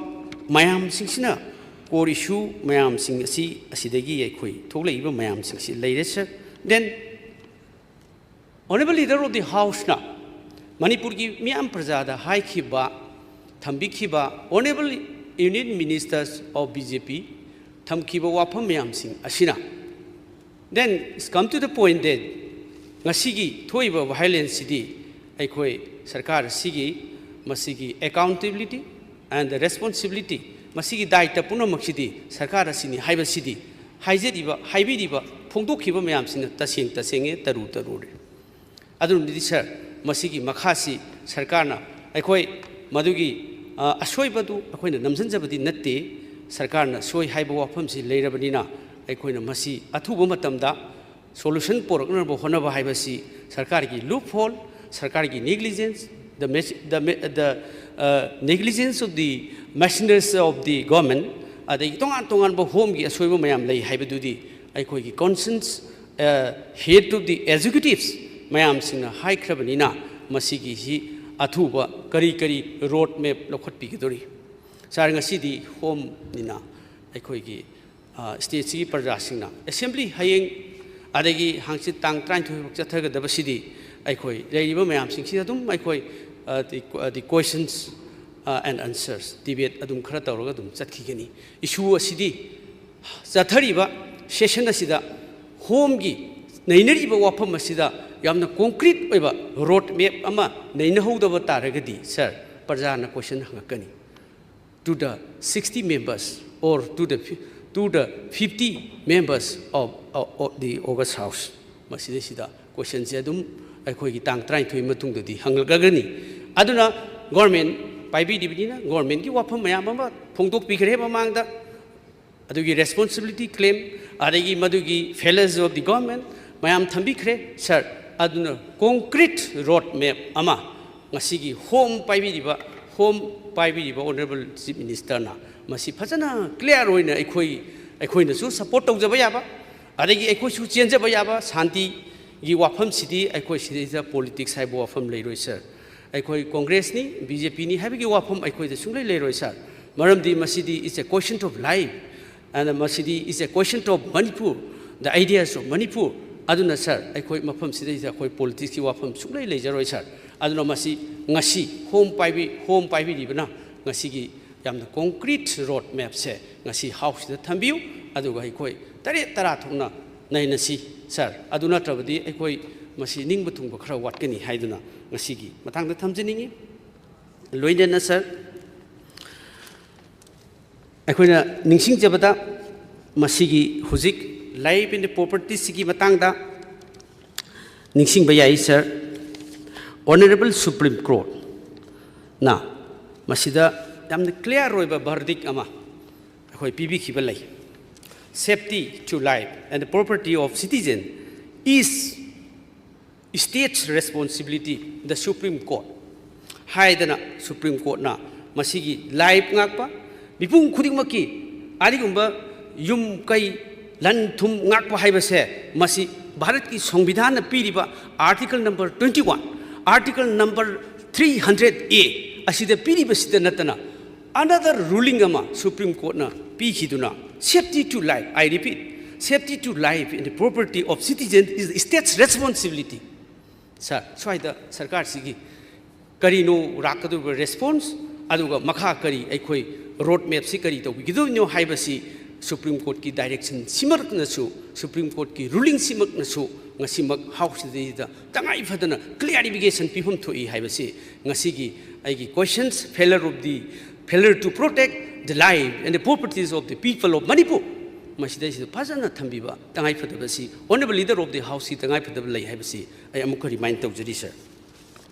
ꯃꯌꯥꯝꯁꯤꯡꯁꯤꯅ, ꯀꯣꯔ ꯏꯁꯨ ꯃꯌꯥꯝꯁꯤꯡ ꯑꯁꯤ, ꯑꯁꯤꯗꯒꯤ ꯑꯩꯈꯣꯏ ꯊꯣꯛꯂꯛꯏꯕ ꯃꯌꯥꯝꯁꯤꯡꯁꯤ ꯂꯩꯔꯦ ꯁꯥꯔ꯫ Then Honourable Leader of the Houseꯅ ꯃꯅꯤꯄꯨꯔꯒꯤ ꯃꯤꯌꯥꯝ ꯄ꯭ꯔꯖꯥꯗ ꯍꯥꯏꯈꯤꯕ, ꯊꯝꯕꯤꯈꯤꯕ, Honourable Union Ministers of B J P ꯊꯝꯈꯤꯕ ꯋꯥꯐꯝ ꯃꯌꯥꯝꯁꯤꯡ ꯑꯁꯤꯅ, then it's come to the point that ꯉꯁꯤꯒꯤ ꯊꯣꯛꯏꯕ violence ꯁꯤꯗꯤ ꯑꯩꯈꯣꯏ ꯁꯔꯀꯥꯔ ꯑꯁꯤꯒꯤ ꯃꯁꯤꯒꯤ accountability and the responsibility, ꯃꯁꯤꯒꯤ ꯗꯥꯏꯇ ꯄꯨꯝꯅꯃꯛꯁꯤꯗꯤ ꯁꯔꯀꯥꯔ ꯑꯁꯤꯅꯤ ꯍꯥꯏꯕꯁꯤꯗꯤ ꯍꯥꯏꯖꯔꯤꯕ, ꯍꯥꯏꯕꯤꯔꯤꯕ, ꯐꯣꯡꯗꯣꯛꯈꯤꯕ ꯃꯌꯥꯝꯁꯤꯅ ꯇꯁꯦꯡ ꯇꯁꯦꯡꯉꯦ, ꯇꯔꯨ ꯇꯔꯨꯔꯦ꯫ ꯑꯗꯨꯅꯗꯤ ꯁꯥꯔ, ꯃꯁꯤꯒꯤ ꯃꯈꯥꯁꯤ ꯁꯔꯀꯥꯔꯅ ꯑꯩꯈꯣꯏ ꯃꯗꯨꯒꯤ, ꯑ, ꯑꯁꯣꯏꯕꯗꯨ ꯑꯩꯈꯣꯏꯅ ꯅꯝꯁꯤꯟꯖꯕꯗꯤ ꯅꯠꯇꯦ꯫ ꯁꯔꯀꯥꯔꯅ ꯁꯣꯏ ꯍꯥꯏꯕ ꯋꯥꯐꯝꯁꯤ ꯂꯩꯔꯕꯅꯤꯅ ꯑꯩꯈꯣꯏꯅ ꯃꯁꯤ ꯑꯊꯨꯕ ꯃꯇꯝꯗ solution ꯄꯨꯔꯛꯅꯕ ꯍꯣꯠꯅꯕ ꯍꯥꯏꯕꯁꯤ ꯁꯔꯀꯥꯔꯒꯤ loophole, ꯁꯔꯀꯥꯔꯒꯤ negligence, the, the, the, uh, negligence of the machineries of the government, ꯑꯗꯒꯤ ꯇꯣꯉꯥꯟ ꯇꯣꯉꯥꯟꯕ ꯍꯣꯝꯒꯤ ꯑꯁꯣꯏꯕ ꯃꯌꯥꯝ ꯂꯩ ꯍꯥꯏꯕꯗꯨꯗꯤ ꯑꯩꯈꯣꯏꯒꯤ conscience, uh, head of the executives ꯃꯌꯥꯝꯁꯤꯡꯅ ꯍꯥꯏꯈ꯭ꯔꯕꯅꯤꯅ ꯃꯁꯤꯒꯤꯁꯤ ꯑꯊꯨꯕ ꯀꯔꯤ ꯀꯔꯤ road map ꯂꯧꯈꯠꯄꯤꯒꯗꯧꯔꯤ? ꯁꯥꯔ, ꯉꯁꯤꯗꯤ ꯍꯣꯝꯅꯤꯅ ꯑꯩꯈꯣꯏꯒꯤ ꯁ꯭ꯇꯦꯠꯁꯤꯒꯤ ꯄ꯭ꯔꯖꯥꯁꯤꯡꯅ ꯑꯦꯁꯦꯝꯕ꯭ꯂꯤ ꯍꯌꯦꯡ ꯑꯗꯒꯤ ꯍꯥꯡꯆꯤꯠ ꯇꯥꯡ ꯇꯔꯥꯅꯤꯊꯣꯏ ꯐꯥꯎ ꯆꯠꯊꯒꯗꯕꯁꯤꯗꯤ ꯑꯩꯈꯣꯏ ꯂꯩꯔꯤꯕ ꯃꯌꯥꯝꯁꯤꯡꯁꯤ ꯑꯗꯨꯝ ꯑꯩꯈꯣꯏ, the questions and answers debate ꯑꯗꯨꯝ ꯈꯔ ꯇꯧꯔꯒ ꯑꯗꯨꯝ ꯆꯠꯈꯤꯒꯅꯤ꯫ ꯏꯁꯨ ꯑꯁꯤꯗꯤ ꯆꯠꯊꯔꯤꯕ ꯁꯦꯁꯟ ꯑꯁꯤꯗ ꯍꯣꯝꯒꯤ ꯅꯩꯅꯔꯤꯕ ꯋꯥꯐꯝ ꯑꯁꯤꯗ ꯌꯥꯝꯅ concrete ꯑꯣꯏꯕ road map ꯑꯃ ꯅꯩꯅꯍꯧꯗꯕ ꯇꯥꯔꯒꯗꯤ, ꯁꯥꯔ, ꯄ꯭ꯔꯖꯥꯅ question ꯍꯪꯉꯛꯀꯅꯤ꯫ To the sixty members or to the, to the fifty members of, of, of the August House, ꯃꯁꯤꯗꯩꯁꯤꯗ questionꯁꯦ ꯑꯗꯨꯝ ꯑꯩꯈꯣꯏꯒꯤ ꯇꯥꯡ ꯇꯔꯥꯅꯤꯊꯣꯏ ꯃꯇꯨꯡꯗꯗꯤ ꯍꯪꯂꯛꯂꯒꯅꯤ꯫ ꯑꯗꯨꯅ government ꯄꯥꯏꯕꯤꯔꯤꯕꯅꯤꯅ governmentꯀꯤ ꯋꯥꯐꯝ ꯃꯌꯥꯝ ꯑꯃ ꯐꯣꯡꯗꯣꯛꯄꯤꯈ꯭ꯔꯦ ꯃꯃꯥꯡꯗ꯫ ꯑꯗꯨꯒꯤ responsibility claim, ꯑꯗꯒꯤ ꯃꯗꯨꯒꯤ failures of the government ꯃꯌꯥꯝ ꯊꯝꯕꯤꯈ꯭ꯔꯦ ꯁꯥꯔ꯫ ꯑꯗꯨꯅ concrete road map ꯑꯃ ꯉꯁꯤꯒꯤ ꯍꯣꯝ ꯄꯥꯏꯕꯤꯔꯤꯕ ꯍꯣꯝ ꯄꯥꯏꯕꯤꯔꯤꯕ ꯑꯣꯅꯔꯦꯕꯜ ꯆꯤꯐ ꯃꯤꯅꯤꯁꯇꯔꯅ ꯃꯁꯤ ꯐꯖꯅ ꯀ꯭ꯂꯤꯌꯥꯔ ꯑꯣꯏꯅ ꯑꯩꯈꯣꯏ ꯑꯩꯈꯣꯏꯅꯁꯨ ꯁꯄꯣꯔꯠ ꯇꯧꯖꯕ ꯌꯥꯕ, ꯑꯗꯒꯤ ꯑꯩꯈꯣꯏꯁꯨ ꯆꯦꯟꯖꯕ ꯌꯥꯕ ꯁꯥꯟꯇꯤꯒꯤ ꯋꯥꯐꯝꯁꯤꯗꯤ ꯑꯩꯈꯣꯏ ꯁꯤꯗꯩꯗ ꯄꯣꯂꯤꯇꯤꯛꯁ ꯍꯥꯏꯕ ꯋꯥꯐꯝ ꯂꯩꯔꯣꯏ ꯁꯥꯔ꯫ ꯑꯩꯈꯣꯏ ꯀꯣꯡꯒ꯭ꯔꯦꯁꯅꯤ, ꯕꯤ ꯖꯦ ꯄꯤꯅꯤ ꯍꯥꯏꯕꯒꯤ ꯋꯥꯐꯝ ꯑꯩꯈꯣꯏꯗ ꯁꯨꯡꯂꯩ ꯂꯩꯔꯣꯏ ꯁꯥꯔ꯫ ꯃꯔꯝꯗꯤ ꯃꯁꯤꯗꯤ it's a question of life and ꯃꯁꯤꯗꯤ it's a question of Manipur, the ideas of Manipur꯫ ꯑꯗꯨꯅ ꯁꯥꯔ, ꯑꯩꯈꯣꯏ ꯃꯐꯝꯁꯤꯗꯩꯗ ꯑꯩꯈꯣꯏ ꯄꯣꯂꯤꯇꯤꯛꯁꯀꯤ ꯋꯥꯐꯝ ꯁꯨꯡꯂꯩ ꯂꯩꯖꯔꯣꯏ ꯁꯥꯔ꯫ ꯑꯗꯨꯅ ꯃꯁꯤ ꯉꯁꯤ ꯍꯣꯝ ꯄꯥꯏꯕꯤ ꯍꯣꯝ ꯄꯥꯏꯕꯤꯔꯤꯕꯅ ꯉꯁꯤꯒꯤ ꯌꯥꯝꯅ ꯀꯣꯡꯀ꯭ꯔꯤꯠ ꯔꯣꯗ ꯃꯦꯞꯁꯦ ꯉꯁꯤ ꯍꯥꯎꯁꯁꯤꯗ ꯊꯝꯕꯤꯌꯨ, ꯑꯗꯨꯒ ꯑꯩꯈꯣꯏ ꯇꯔꯦꯠ ꯇꯔꯥ ꯊꯣꯛꯅ ꯅꯩꯅꯁꯤ ꯁꯥꯔ꯫ ꯑꯗꯨ ꯅꯠꯇ꯭ꯔꯕꯗꯤ ꯑꯩꯈꯣꯏ ꯃꯁꯤ ꯅꯤꯡꯕ ꯊꯨꯡꯕ ꯈꯔ ꯋꯥꯠꯀꯅꯤ ꯍꯥꯏꯗꯨꯅ ꯉꯁꯤꯒꯤ ꯃꯇꯥꯡꯗ ꯊꯝꯖꯅꯤꯡꯉꯤ꯫ ꯂꯣꯏꯅꯅ ꯁꯥꯔ, ꯑꯩꯈꯣꯏꯅ ꯅꯤꯡꯁꯤꯡꯖꯕꯗ ꯃꯁꯤꯒꯤ ꯍꯧꯖꯤꯛ ꯂꯥꯏꯐ ꯑꯦꯟ ꯄ꯭ꯔꯣꯄꯔꯇꯤꯁꯤꯒꯤ ꯃꯇꯥꯡꯗ ꯅꯤꯡꯁꯤꯡꯕ ꯌꯥꯏ ꯁꯥꯔ꯫ ꯑꯣꯅꯔꯦꯕꯜ ꯁꯨꯄ꯭ꯔꯤꯝ ꯀꯣꯔꯠꯅ ꯃꯁꯤꯗ ꯌꯥꯝꯅ ꯀ꯭ꯂꯤꯌꯥꯔ ꯑꯣꯏꯕ ꯚꯔꯗꯤꯛ ꯑꯃ ꯑꯩꯈꯣꯏ ꯄꯤꯕꯤꯈꯤꯕ ꯂꯩ꯫ Safety to life and property of citizen is state's responsibility, the Supreme Court ꯍꯥꯏꯗꯅ ꯁꯨꯄ꯭ꯔꯤꯝ ꯀꯣꯔꯠꯅ ꯃꯁꯤꯒꯤ ꯂꯥꯏꯐ ꯉꯥꯛꯄ, ꯃꯤꯄꯨꯝ ꯈꯨꯗꯤꯡꯃꯛꯀꯤ ꯑꯗꯨꯒꯨꯝꯕ ꯌꯨꯝ ꯀꯩ ꯂꯟ ꯊꯨꯝ ꯉꯥꯛꯄ ꯍꯥꯏꯕꯁꯦ ꯃꯁꯤ ꯚꯥꯔꯠꯀꯤ ꯁꯪꯕꯤꯙꯥꯟꯅ ꯄꯤꯔꯤꯕ article number twenty one, article number three hundred A ꯑꯁꯤꯗ ꯄꯤꯔꯤꯕꯁꯤꯗ ꯅꯠꯇꯅ another ruling ꯑꯃ supreme ꯀꯣꯔꯠꯅ ꯄꯤꯈꯤꯗꯨꯅ, safety to life, I repeat, safety to life and property of citizen is the state's responsibility꯫ ꯁꯥꯔ, ꯁ꯭ꯋꯥꯏꯗ ꯁꯔꯀꯥꯔꯁꯤꯒꯤ ꯀꯔꯤꯅꯣ ꯂꯥꯛꯀꯗꯧꯔꯤꯕ ꯔꯦꯁꯄꯣꯟꯁ, ꯑꯗꯨꯒ ꯃꯈꯥ ꯀꯔꯤ ꯑꯩꯈꯣꯏ ꯔꯣꯗ ꯃꯦꯞꯁꯤ ꯀꯔꯤ ꯇꯧꯕꯤꯒꯗꯣꯏꯅꯣ ꯍꯥꯏꯕꯁꯤ ꯁꯨꯄ꯭ꯔꯤꯝ ꯀꯣꯔꯠꯀꯤ ꯗꯥꯏꯔꯦꯛꯁꯟꯁꯤꯃꯛꯅꯁꯨ, ꯁꯨꯄ꯭ꯔꯤꯝ ꯀꯣꯔꯠꯀꯤ ꯔꯨꯂꯤꯡꯁꯤꯃꯛꯅꯁꯨ ꯉꯁꯤꯃꯛ ꯍꯥꯎꯁꯁꯤꯗꯩꯗ ꯇꯉꯥꯏ ꯐꯗꯅ ꯀ꯭ꯂꯤꯌꯥꯔꯤꯐꯤꯀꯦꯁꯟ ꯄꯤꯐꯝ ꯊꯣꯛꯏ ꯍꯥꯏꯕꯁꯤ ꯉꯁꯤꯒꯤ ꯑꯩꯒꯤ questions, failure of the, failure to protect the life and the properties of the people of Manipur, ꯃꯁꯤꯗꯩꯁꯤꯗ ꯐꯖꯅ ꯊꯝꯕꯤꯕ ꯇꯉꯥꯏ ꯐꯗꯕꯁꯤ honourable leader of the houseꯀꯤ ꯇꯉꯥꯏ ꯐꯗꯕ ꯂꯩ ꯍꯥꯏꯕꯁꯤ ꯑꯩ ꯑꯃꯨꯛꯀ ꯔꯤꯃꯥꯏꯟ ꯇꯧꯖꯔꯤ ꯁꯥꯔ꯫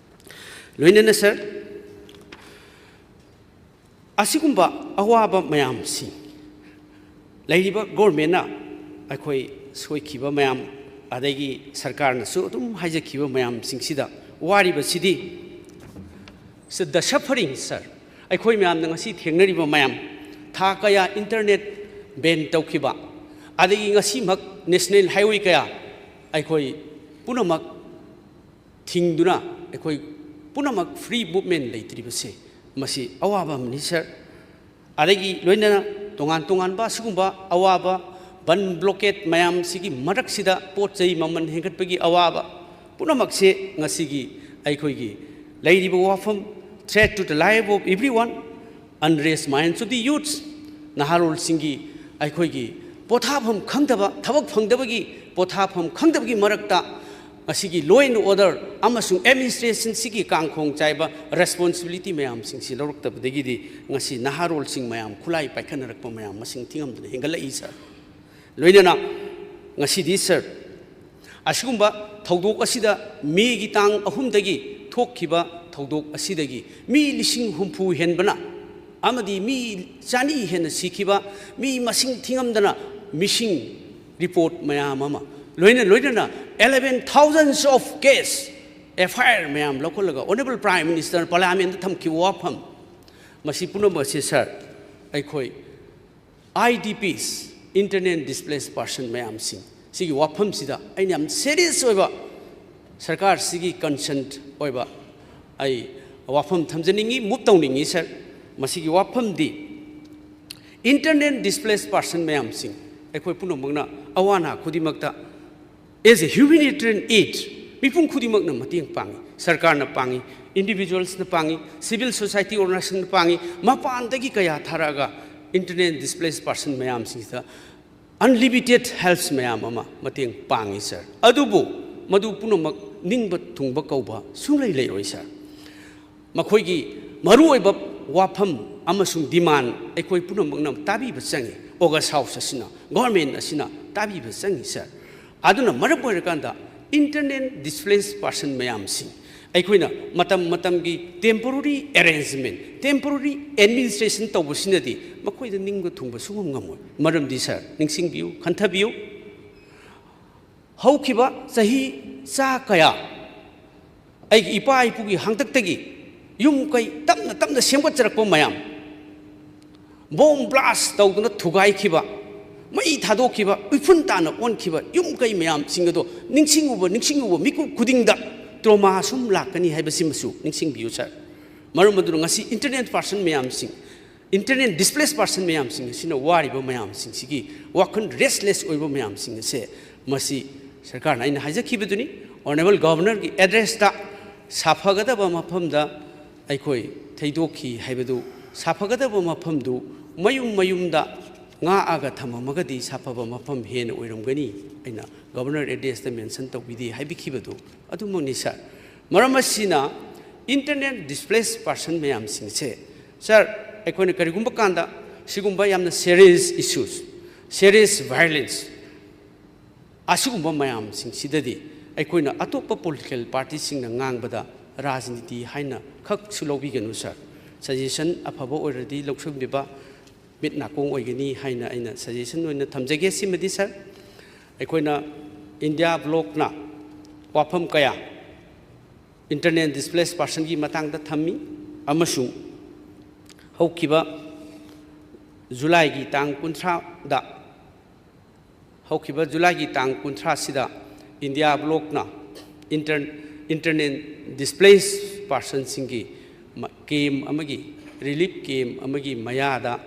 ꯂꯣꯏꯅꯅ ꯁꯥꯔ, ꯑꯁꯤꯒꯨꯝꯕ ꯑꯋꯥꯕ ꯃꯌꯥꯝꯁꯤ ꯂꯩꯔꯤꯕ ꯒꯣꯔꯃꯦꯟꯅ ꯑꯩꯈꯣꯏ ꯁꯣꯏꯈꯤꯕ ꯃꯌꯥꯝ, ꯑꯗꯒꯤ ꯁꯔꯀꯥꯔꯅꯁꯨ ꯑꯗꯨꯝ ꯍꯥꯏꯖꯈꯤꯕ ꯃꯌꯥꯝꯁꯤꯡꯁꯤꯗ ꯋꯥꯔꯤꯕꯁꯤꯗꯤ So the suffering, sir, ꯑꯩꯈꯣꯏ ꯃꯌꯥꯝꯅ ꯉꯁꯤ ꯊꯦꯡꯅꯔꯤꯕ ꯃꯌꯥꯝ, ꯊꯥ ꯀꯌꯥ internet ban ꯇꯧꯈꯤꯕ, ꯑꯗꯒꯤ ꯉꯁꯤꯃꯛ national highway ꯀꯌꯥ ꯑꯩꯈꯣꯏ ꯄꯨꯝꯅꯃꯛ ꯊꯤꯡꯗꯨꯅ ꯑꯩꯈꯣꯏ ꯄꯨꯝꯅꯃꯛ free movement ꯂꯩꯇ꯭ꯔꯤꯕꯁꯦ, ꯃꯁꯤ ꯑꯋꯥꯕ ꯑꯃꯅꯤ, sir꯫ ꯑꯗꯒꯤ ꯂꯣꯏꯅꯅ ꯇꯣꯉꯥꯟ ꯇꯣꯉꯥꯟꯕ ꯑꯁꯤꯒꯨꯝꯕ ꯑꯋꯥꯕ, ꯕꯟ blockade ꯃꯌꯥꯝꯁꯤꯒꯤ ꯃꯔꯛꯁꯤꯗ ꯄꯣꯠ ꯆꯩ ꯃꯃꯜ ꯍꯦꯟꯒꯠꯄꯒꯤ ꯑꯋꯥꯕ ꯄꯨꯝꯅꯃꯛꯁꯦ ꯉꯁꯤꯒꯤ ꯑꯩꯈꯣꯏꯒꯤ ꯂꯩꯔꯤꯕ ꯋꯥꯐꯝ, threat to the life of everyone, unrest minds of the youths, ꯅꯍꯥꯔꯣꯜꯁꯤꯡꯒꯤ ꯑꯩꯈꯣꯏꯒꯤ ꯄꯣꯊꯥꯐꯝ ꯈꯪꯗꯕ, ꯊꯕꯛ ꯐꯪꯗꯕꯒꯤ ꯄꯣꯊꯥꯐꯝ ꯈꯪꯗꯕꯒꯤ ꯃꯔꯛꯇ ꯉꯁꯤꯒꯤ law and order ꯑꯃꯁꯨꯡ administrationꯁꯤꯒꯤ ꯀꯥꯡꯈꯣꯡ ꯆꯥꯏꯕ responsibility ꯃꯌꯥꯝꯁꯤꯡꯁꯤ ꯂꯧꯔꯛꯇꯕꯗꯒꯤꯗꯤ ꯉꯁꯤ ꯅꯍꯥꯔꯣꯜꯁꯤꯡ ꯃꯌꯥꯝ ꯈꯨꯠꯂꯥꯏ ꯄꯥꯏꯈꯠꯅꯔꯛꯄ ꯃꯌꯥꯝ ꯃꯁꯤꯡ ꯊꯤꯉꯝꯗꯅ ꯍꯦꯟꯒꯠꯂꯛꯏ, sir꯫ ꯂꯣꯏꯅꯅ ꯉꯁꯤꯗꯤ, sir, ꯑꯁꯤꯒꯨꯝꯕ ꯊꯧꯗꯣꯛ ꯑꯁꯤꯗ, ꯃꯦꯒꯤ ꯇꯥꯡ ꯑꯍꯨꯝꯗꯒꯤ ꯊꯣꯛꯈꯤꯕ ꯊꯧꯗꯣꯛ ꯑꯁꯤꯗꯒꯤ ꯃꯤ ꯂꯤꯁꯤꯡ ꯍꯨꯝꯐꯨ ꯍꯦꯟꯕꯅ ꯑꯃꯗꯤ ꯃꯤ ꯆꯅꯤ ꯍꯦꯟꯅ ꯁꯤꯈꯤꯕ, ꯃꯤ ꯃꯁꯤꯡ ꯊꯤꯉꯝꯗꯅ missing report ꯃꯌꯥꯝ ꯑꯃ, ꯂꯣꯏꯅ ꯂꯣꯏꯅꯅ eleven thousands of case, F I R ꯃꯌꯥꯝ ꯂꯧꯈꯠꯂꯒ Honourable Prime Minister Parliamentꯇ ꯊꯝꯈꯤꯕ ꯋꯥꯐꯝ, ꯃꯁꯤ ꯄꯨꯝꯅꯃꯛ ꯑꯁꯤ, sir, ꯑꯩꯈꯣꯏ I D Ps, Internally Displaced Person ꯃꯌꯥꯝꯁꯤꯡ, ꯁꯤꯒꯤ ꯋꯥꯐꯝꯁꯤꯗ ꯑꯩꯅ ꯌꯥꯝ serious ꯑꯣꯏꯕ, ꯁꯔꯀꯥꯔꯁꯤꯒꯤ concerned ꯑꯣꯏꯕ ꯑꯩ ꯋꯥꯐꯝ ꯊꯝꯖꯅꯤꯡꯉꯤ, move ꯇꯧꯅꯤꯡꯉꯤ, sir꯫ ꯃꯁꯤꯒꯤ ꯋꯥꯐꯝꯗꯤ internally displaced person ꯃꯌꯥꯝꯁꯤꯡ, ꯑꯩꯈꯣꯏ ꯄꯨꯝꯅꯃꯛꯅ ꯑꯋꯥ ꯑꯅꯥ ꯈꯨꯗꯤꯡꯃꯛꯇ as a humanitarian aid ꯃꯤꯄꯨꯝ ꯈꯨꯗꯤꯡꯃꯛꯅ ꯃꯇꯦꯡ ꯄꯥꯡꯉꯤ꯫ ꯁꯔꯀꯥꯔꯅ ꯄꯥꯡꯉꯤ, individualsꯅ ꯄꯥꯡꯉꯤ, civil society organizationꯅ ꯄꯥꯡꯉꯤ, ꯃꯄꯥꯟꯗꯒꯤ ꯀꯌꯥ ꯊꯥꯔꯛꯑꯒ internally displaced person ꯃꯌꯥꯝꯁꯤꯡꯁꯤꯗ unlimited helps ꯃꯌꯥꯝ ꯑꯃ ꯃꯇꯦꯡ ꯄꯥꯡꯉꯤ, sir꯫ ꯑꯗꯨꯕꯨ ꯃꯗꯨ ꯄꯨꯝꯅꯃꯛ ꯅꯤꯡꯕ ꯊꯨꯡꯕ ꯀꯧꯕ ꯁꯨꯡꯂꯩ ꯂꯩꯔꯣꯏ, sir꯫ ꯃꯈꯣꯏꯒꯤ ꯃꯔꯨꯑꯣꯏꯕ ꯋꯥꯐꯝ ꯑꯃꯁꯨꯡ demand ꯑꯩꯈꯣꯏ ꯄꯨꯝꯅꯃꯛꯅ ꯇꯥꯕꯤꯕ ꯆꯪꯉꯤ꯫ August House ꯑꯁꯤꯅ, government ꯑꯁꯤꯅ ꯇꯥꯕꯤꯕ ꯆꯪꯉꯤ, sir꯫ ꯑꯗꯨꯅ ꯃꯔꯝ ꯑꯣꯏꯔꯀꯥꯟꯗ internally displaced person ꯃꯌꯥꯝꯁꯤꯡ ꯑꯩꯈꯣꯏꯅ ꯃꯇꯝ ꯃꯇꯝꯒꯤ temporary arrangement, temporary administration ꯇꯧꯕꯁꯤꯅꯗꯤ ꯃꯈꯣꯏꯗ ꯅꯤꯡꯕ ꯊꯨꯡꯕ ꯁꯨꯡꯉꯝ ꯉꯝꯃꯣꯏ꯫ ꯃꯔꯝꯗꯤ, sir, ꯅꯤꯡꯁꯤꯡꯕꯤꯌꯨ, ꯈꯟꯊꯕꯤꯌꯨ, ꯍꯧꯈꯤꯕ ꯆꯍꯤ ꯆꯥ ꯀꯌꯥ ꯑꯩꯒꯤ ꯏꯄꯥ ꯏꯄꯨꯒꯤ ꯍꯥꯛꯇꯛꯇꯒꯤ ꯌꯨꯝ ꯀꯩ ꯇꯞꯅ ꯇꯞꯅ ꯁꯦꯝꯒꯠꯆꯔꯛꯄ ꯃꯌꯥꯝ, ꯕꯣꯝ ꯕ꯭ꯂꯥꯁ ꯇꯧꯗꯨꯅ ꯊꯨꯒꯥꯏꯈꯤꯕ, ꯃꯩ ꯊꯥꯗꯣꯛꯈꯤꯕ, ꯎꯐꯨꯟ ꯇꯥꯅ ꯑꯣꯟꯈꯤꯕ ꯌꯨꯝ ꯀꯩ ꯃꯌꯥꯝꯁꯤꯡ ꯑꯗꯣ ꯅꯤꯡꯁꯤꯡꯉꯨꯕ ꯅꯤꯡꯁꯤꯡꯉꯨꯕ ꯃꯤꯀꯨꯞ ꯈꯨꯗꯤꯡꯗ ꯇ꯭ꯔꯣꯃꯥ ꯁꯨꯝ ꯂꯥꯛꯀꯅꯤ ꯍꯥꯏꯕꯁꯤꯃꯁꯨ ꯅꯤꯡꯁꯤꯡꯕꯤꯌꯨ ꯁꯥꯔ꯫ ꯃꯔꯝ ꯑꯗꯨꯅ ꯉꯁꯤ ꯏꯟꯇꯔꯅꯦꯜ ꯄꯥꯔꯁꯟ ꯃꯌꯥꯝꯁꯤꯡ, ꯏꯟꯇꯔꯅꯦꯜ ꯗꯤꯁꯄ꯭ꯂꯦꯁ ꯄꯥꯔꯁꯟ ꯃꯌꯥꯝꯁꯤꯡ ꯑꯁꯤꯅ ꯋꯥꯔꯤꯕ ꯃꯌꯥꯝꯁꯤꯡꯁꯤꯒꯤ ꯋꯥꯈꯜ ꯔꯦꯁꯂꯦꯁ ꯑꯣꯏꯕ ꯃꯌꯥꯝꯁꯤꯡ ꯑꯁꯦ, ꯃꯁꯤ ꯁꯔꯀꯥꯔꯅ, ꯑꯩꯅ ꯍꯥꯏꯖꯈꯤꯕꯗꯨꯅꯤ, ꯑꯣꯅꯔꯦꯕꯜ ꯒꯚꯔꯅꯔꯒꯤ ꯑꯦꯗ꯭ꯔꯦꯁꯇ ꯁꯥꯐꯒꯗꯕ ꯃꯐꯝꯗ ꯑꯩꯈꯣꯏ ꯊꯩꯗꯣꯛꯈꯤ ꯍꯥꯏꯕꯗꯨ, ꯁꯥꯐꯒꯗꯕ ꯃꯐꯝꯗꯨ ꯃꯌꯨꯝ ꯃꯌꯨꯝꯗ ꯉꯥꯛꯑꯒ ꯊꯝꯃꯝꯃꯒꯗꯤ ꯁꯥꯐꯕ ꯃꯐꯝ ꯍꯦꯟꯅ ꯑꯣꯏꯔꯝꯒꯅꯤ꯫ ꯑꯩꯅ ꯒꯚꯔꯅꯔ ꯑꯦꯗ꯭ꯔꯦꯁꯇ ꯃꯦꯟꯁꯟ ꯇꯧꯕꯤꯗꯦ ꯍꯥꯏꯕꯤꯈꯤꯕꯗꯨ ꯑꯗꯨꯃꯛꯅꯤ ꯁꯥꯔ꯫ ꯃꯔꯝ ꯑꯁꯤꯅ ꯏꯟꯇꯔꯅꯦꯜ ꯗꯤꯁꯄ꯭ꯂꯦꯁ ꯄꯥꯔꯁꯟ ꯃꯌꯥꯝꯁꯤꯡꯁꯦ ꯁꯥꯔ, ꯑꯩꯈꯣꯏꯅ ꯀꯔꯤꯒꯨꯝꯕ ꯀꯥꯟꯗ ꯁꯤꯒꯨꯝꯕ ꯌꯥꯝꯅ ꯁꯦꯔꯤꯌꯁ ꯏꯁꯨꯁ, ꯁꯦꯔꯤꯌꯁ ꯚꯥꯏꯑꯣꯂꯦꯟꯁ, ꯑꯁꯤꯒꯨꯝꯕ ꯃꯌꯥꯝꯁꯤꯡꯁꯤꯗꯗꯤ ꯑꯩꯈꯣꯏꯅ ꯑꯇꯣꯞꯄ ꯄꯣꯂꯤꯇꯤꯀꯦꯜ ꯄꯥꯔꯇꯤꯁꯤꯡꯅ ꯉꯥꯡꯕꯗ ꯔꯥꯖꯅꯤꯇꯤ ꯍꯥꯏꯅ ꯈꯛꯁꯨ ꯂꯧꯕꯤꯒꯅꯨ ꯁꯥꯔ꯫ ꯁꯖꯦꯁꯟ ꯑꯐꯕ ꯑꯣꯏꯔꯗꯤ ꯂꯧꯁꯤꯟꯕꯤꯕ ꯃꯤꯠ ꯅꯥꯀꯣꯡ ꯑꯣꯏꯒꯅꯤ ꯍꯥꯏꯅ ꯑꯩꯅ ꯁꯖꯦꯁꯟ ꯑꯣꯏꯅ ꯊꯝꯖꯒꯦ꯫ ꯁꯤꯃꯗꯤ ꯁꯥꯔ, ꯑꯩꯈꯣꯏꯅ ꯏꯟꯗꯤꯌꯥ ꯕ꯭ꯂꯣꯛꯅ ꯋꯥꯐꯝ ꯀꯌꯥ ꯏꯟꯇꯔꯅꯦꯜ ꯗꯤꯁꯄ꯭ꯂꯦꯁ ꯄꯥꯔꯁꯟꯒꯤ ꯃꯇꯥꯡꯗ ꯊꯝꯃꯤ, ꯑꯃꯁꯨꯡ ꯍꯧꯈꯤꯕ ꯖꯨꯂꯥꯏꯒꯤ ꯇꯥꯡ ꯀꯨꯟꯊ꯭ꯔꯥꯗ, ꯍꯧꯈꯤꯕ ꯖꯨꯂꯥꯏꯒꯤ ꯇꯥꯡ ꯀꯨꯟꯊ꯭ꯔꯥꯁꯤꯗ ꯏꯟꯗꯤꯌꯥ ꯕ꯭ꯂꯣꯛꯅ ꯏꯟꯇꯔ-, ꯏꯟꯇꯔꯅꯦꯜ ꯗꯤꯁꯄ꯭ꯂꯦꯁ ꯄꯥꯔꯁꯟꯁꯤꯡꯒꯤ ꯃ-, ꯀꯦꯝ ꯑꯃꯒꯤ, ꯔꯤꯂꯤꯐ ꯀꯦꯝ ꯑꯃꯒꯤ ꯃꯌꯥꯗ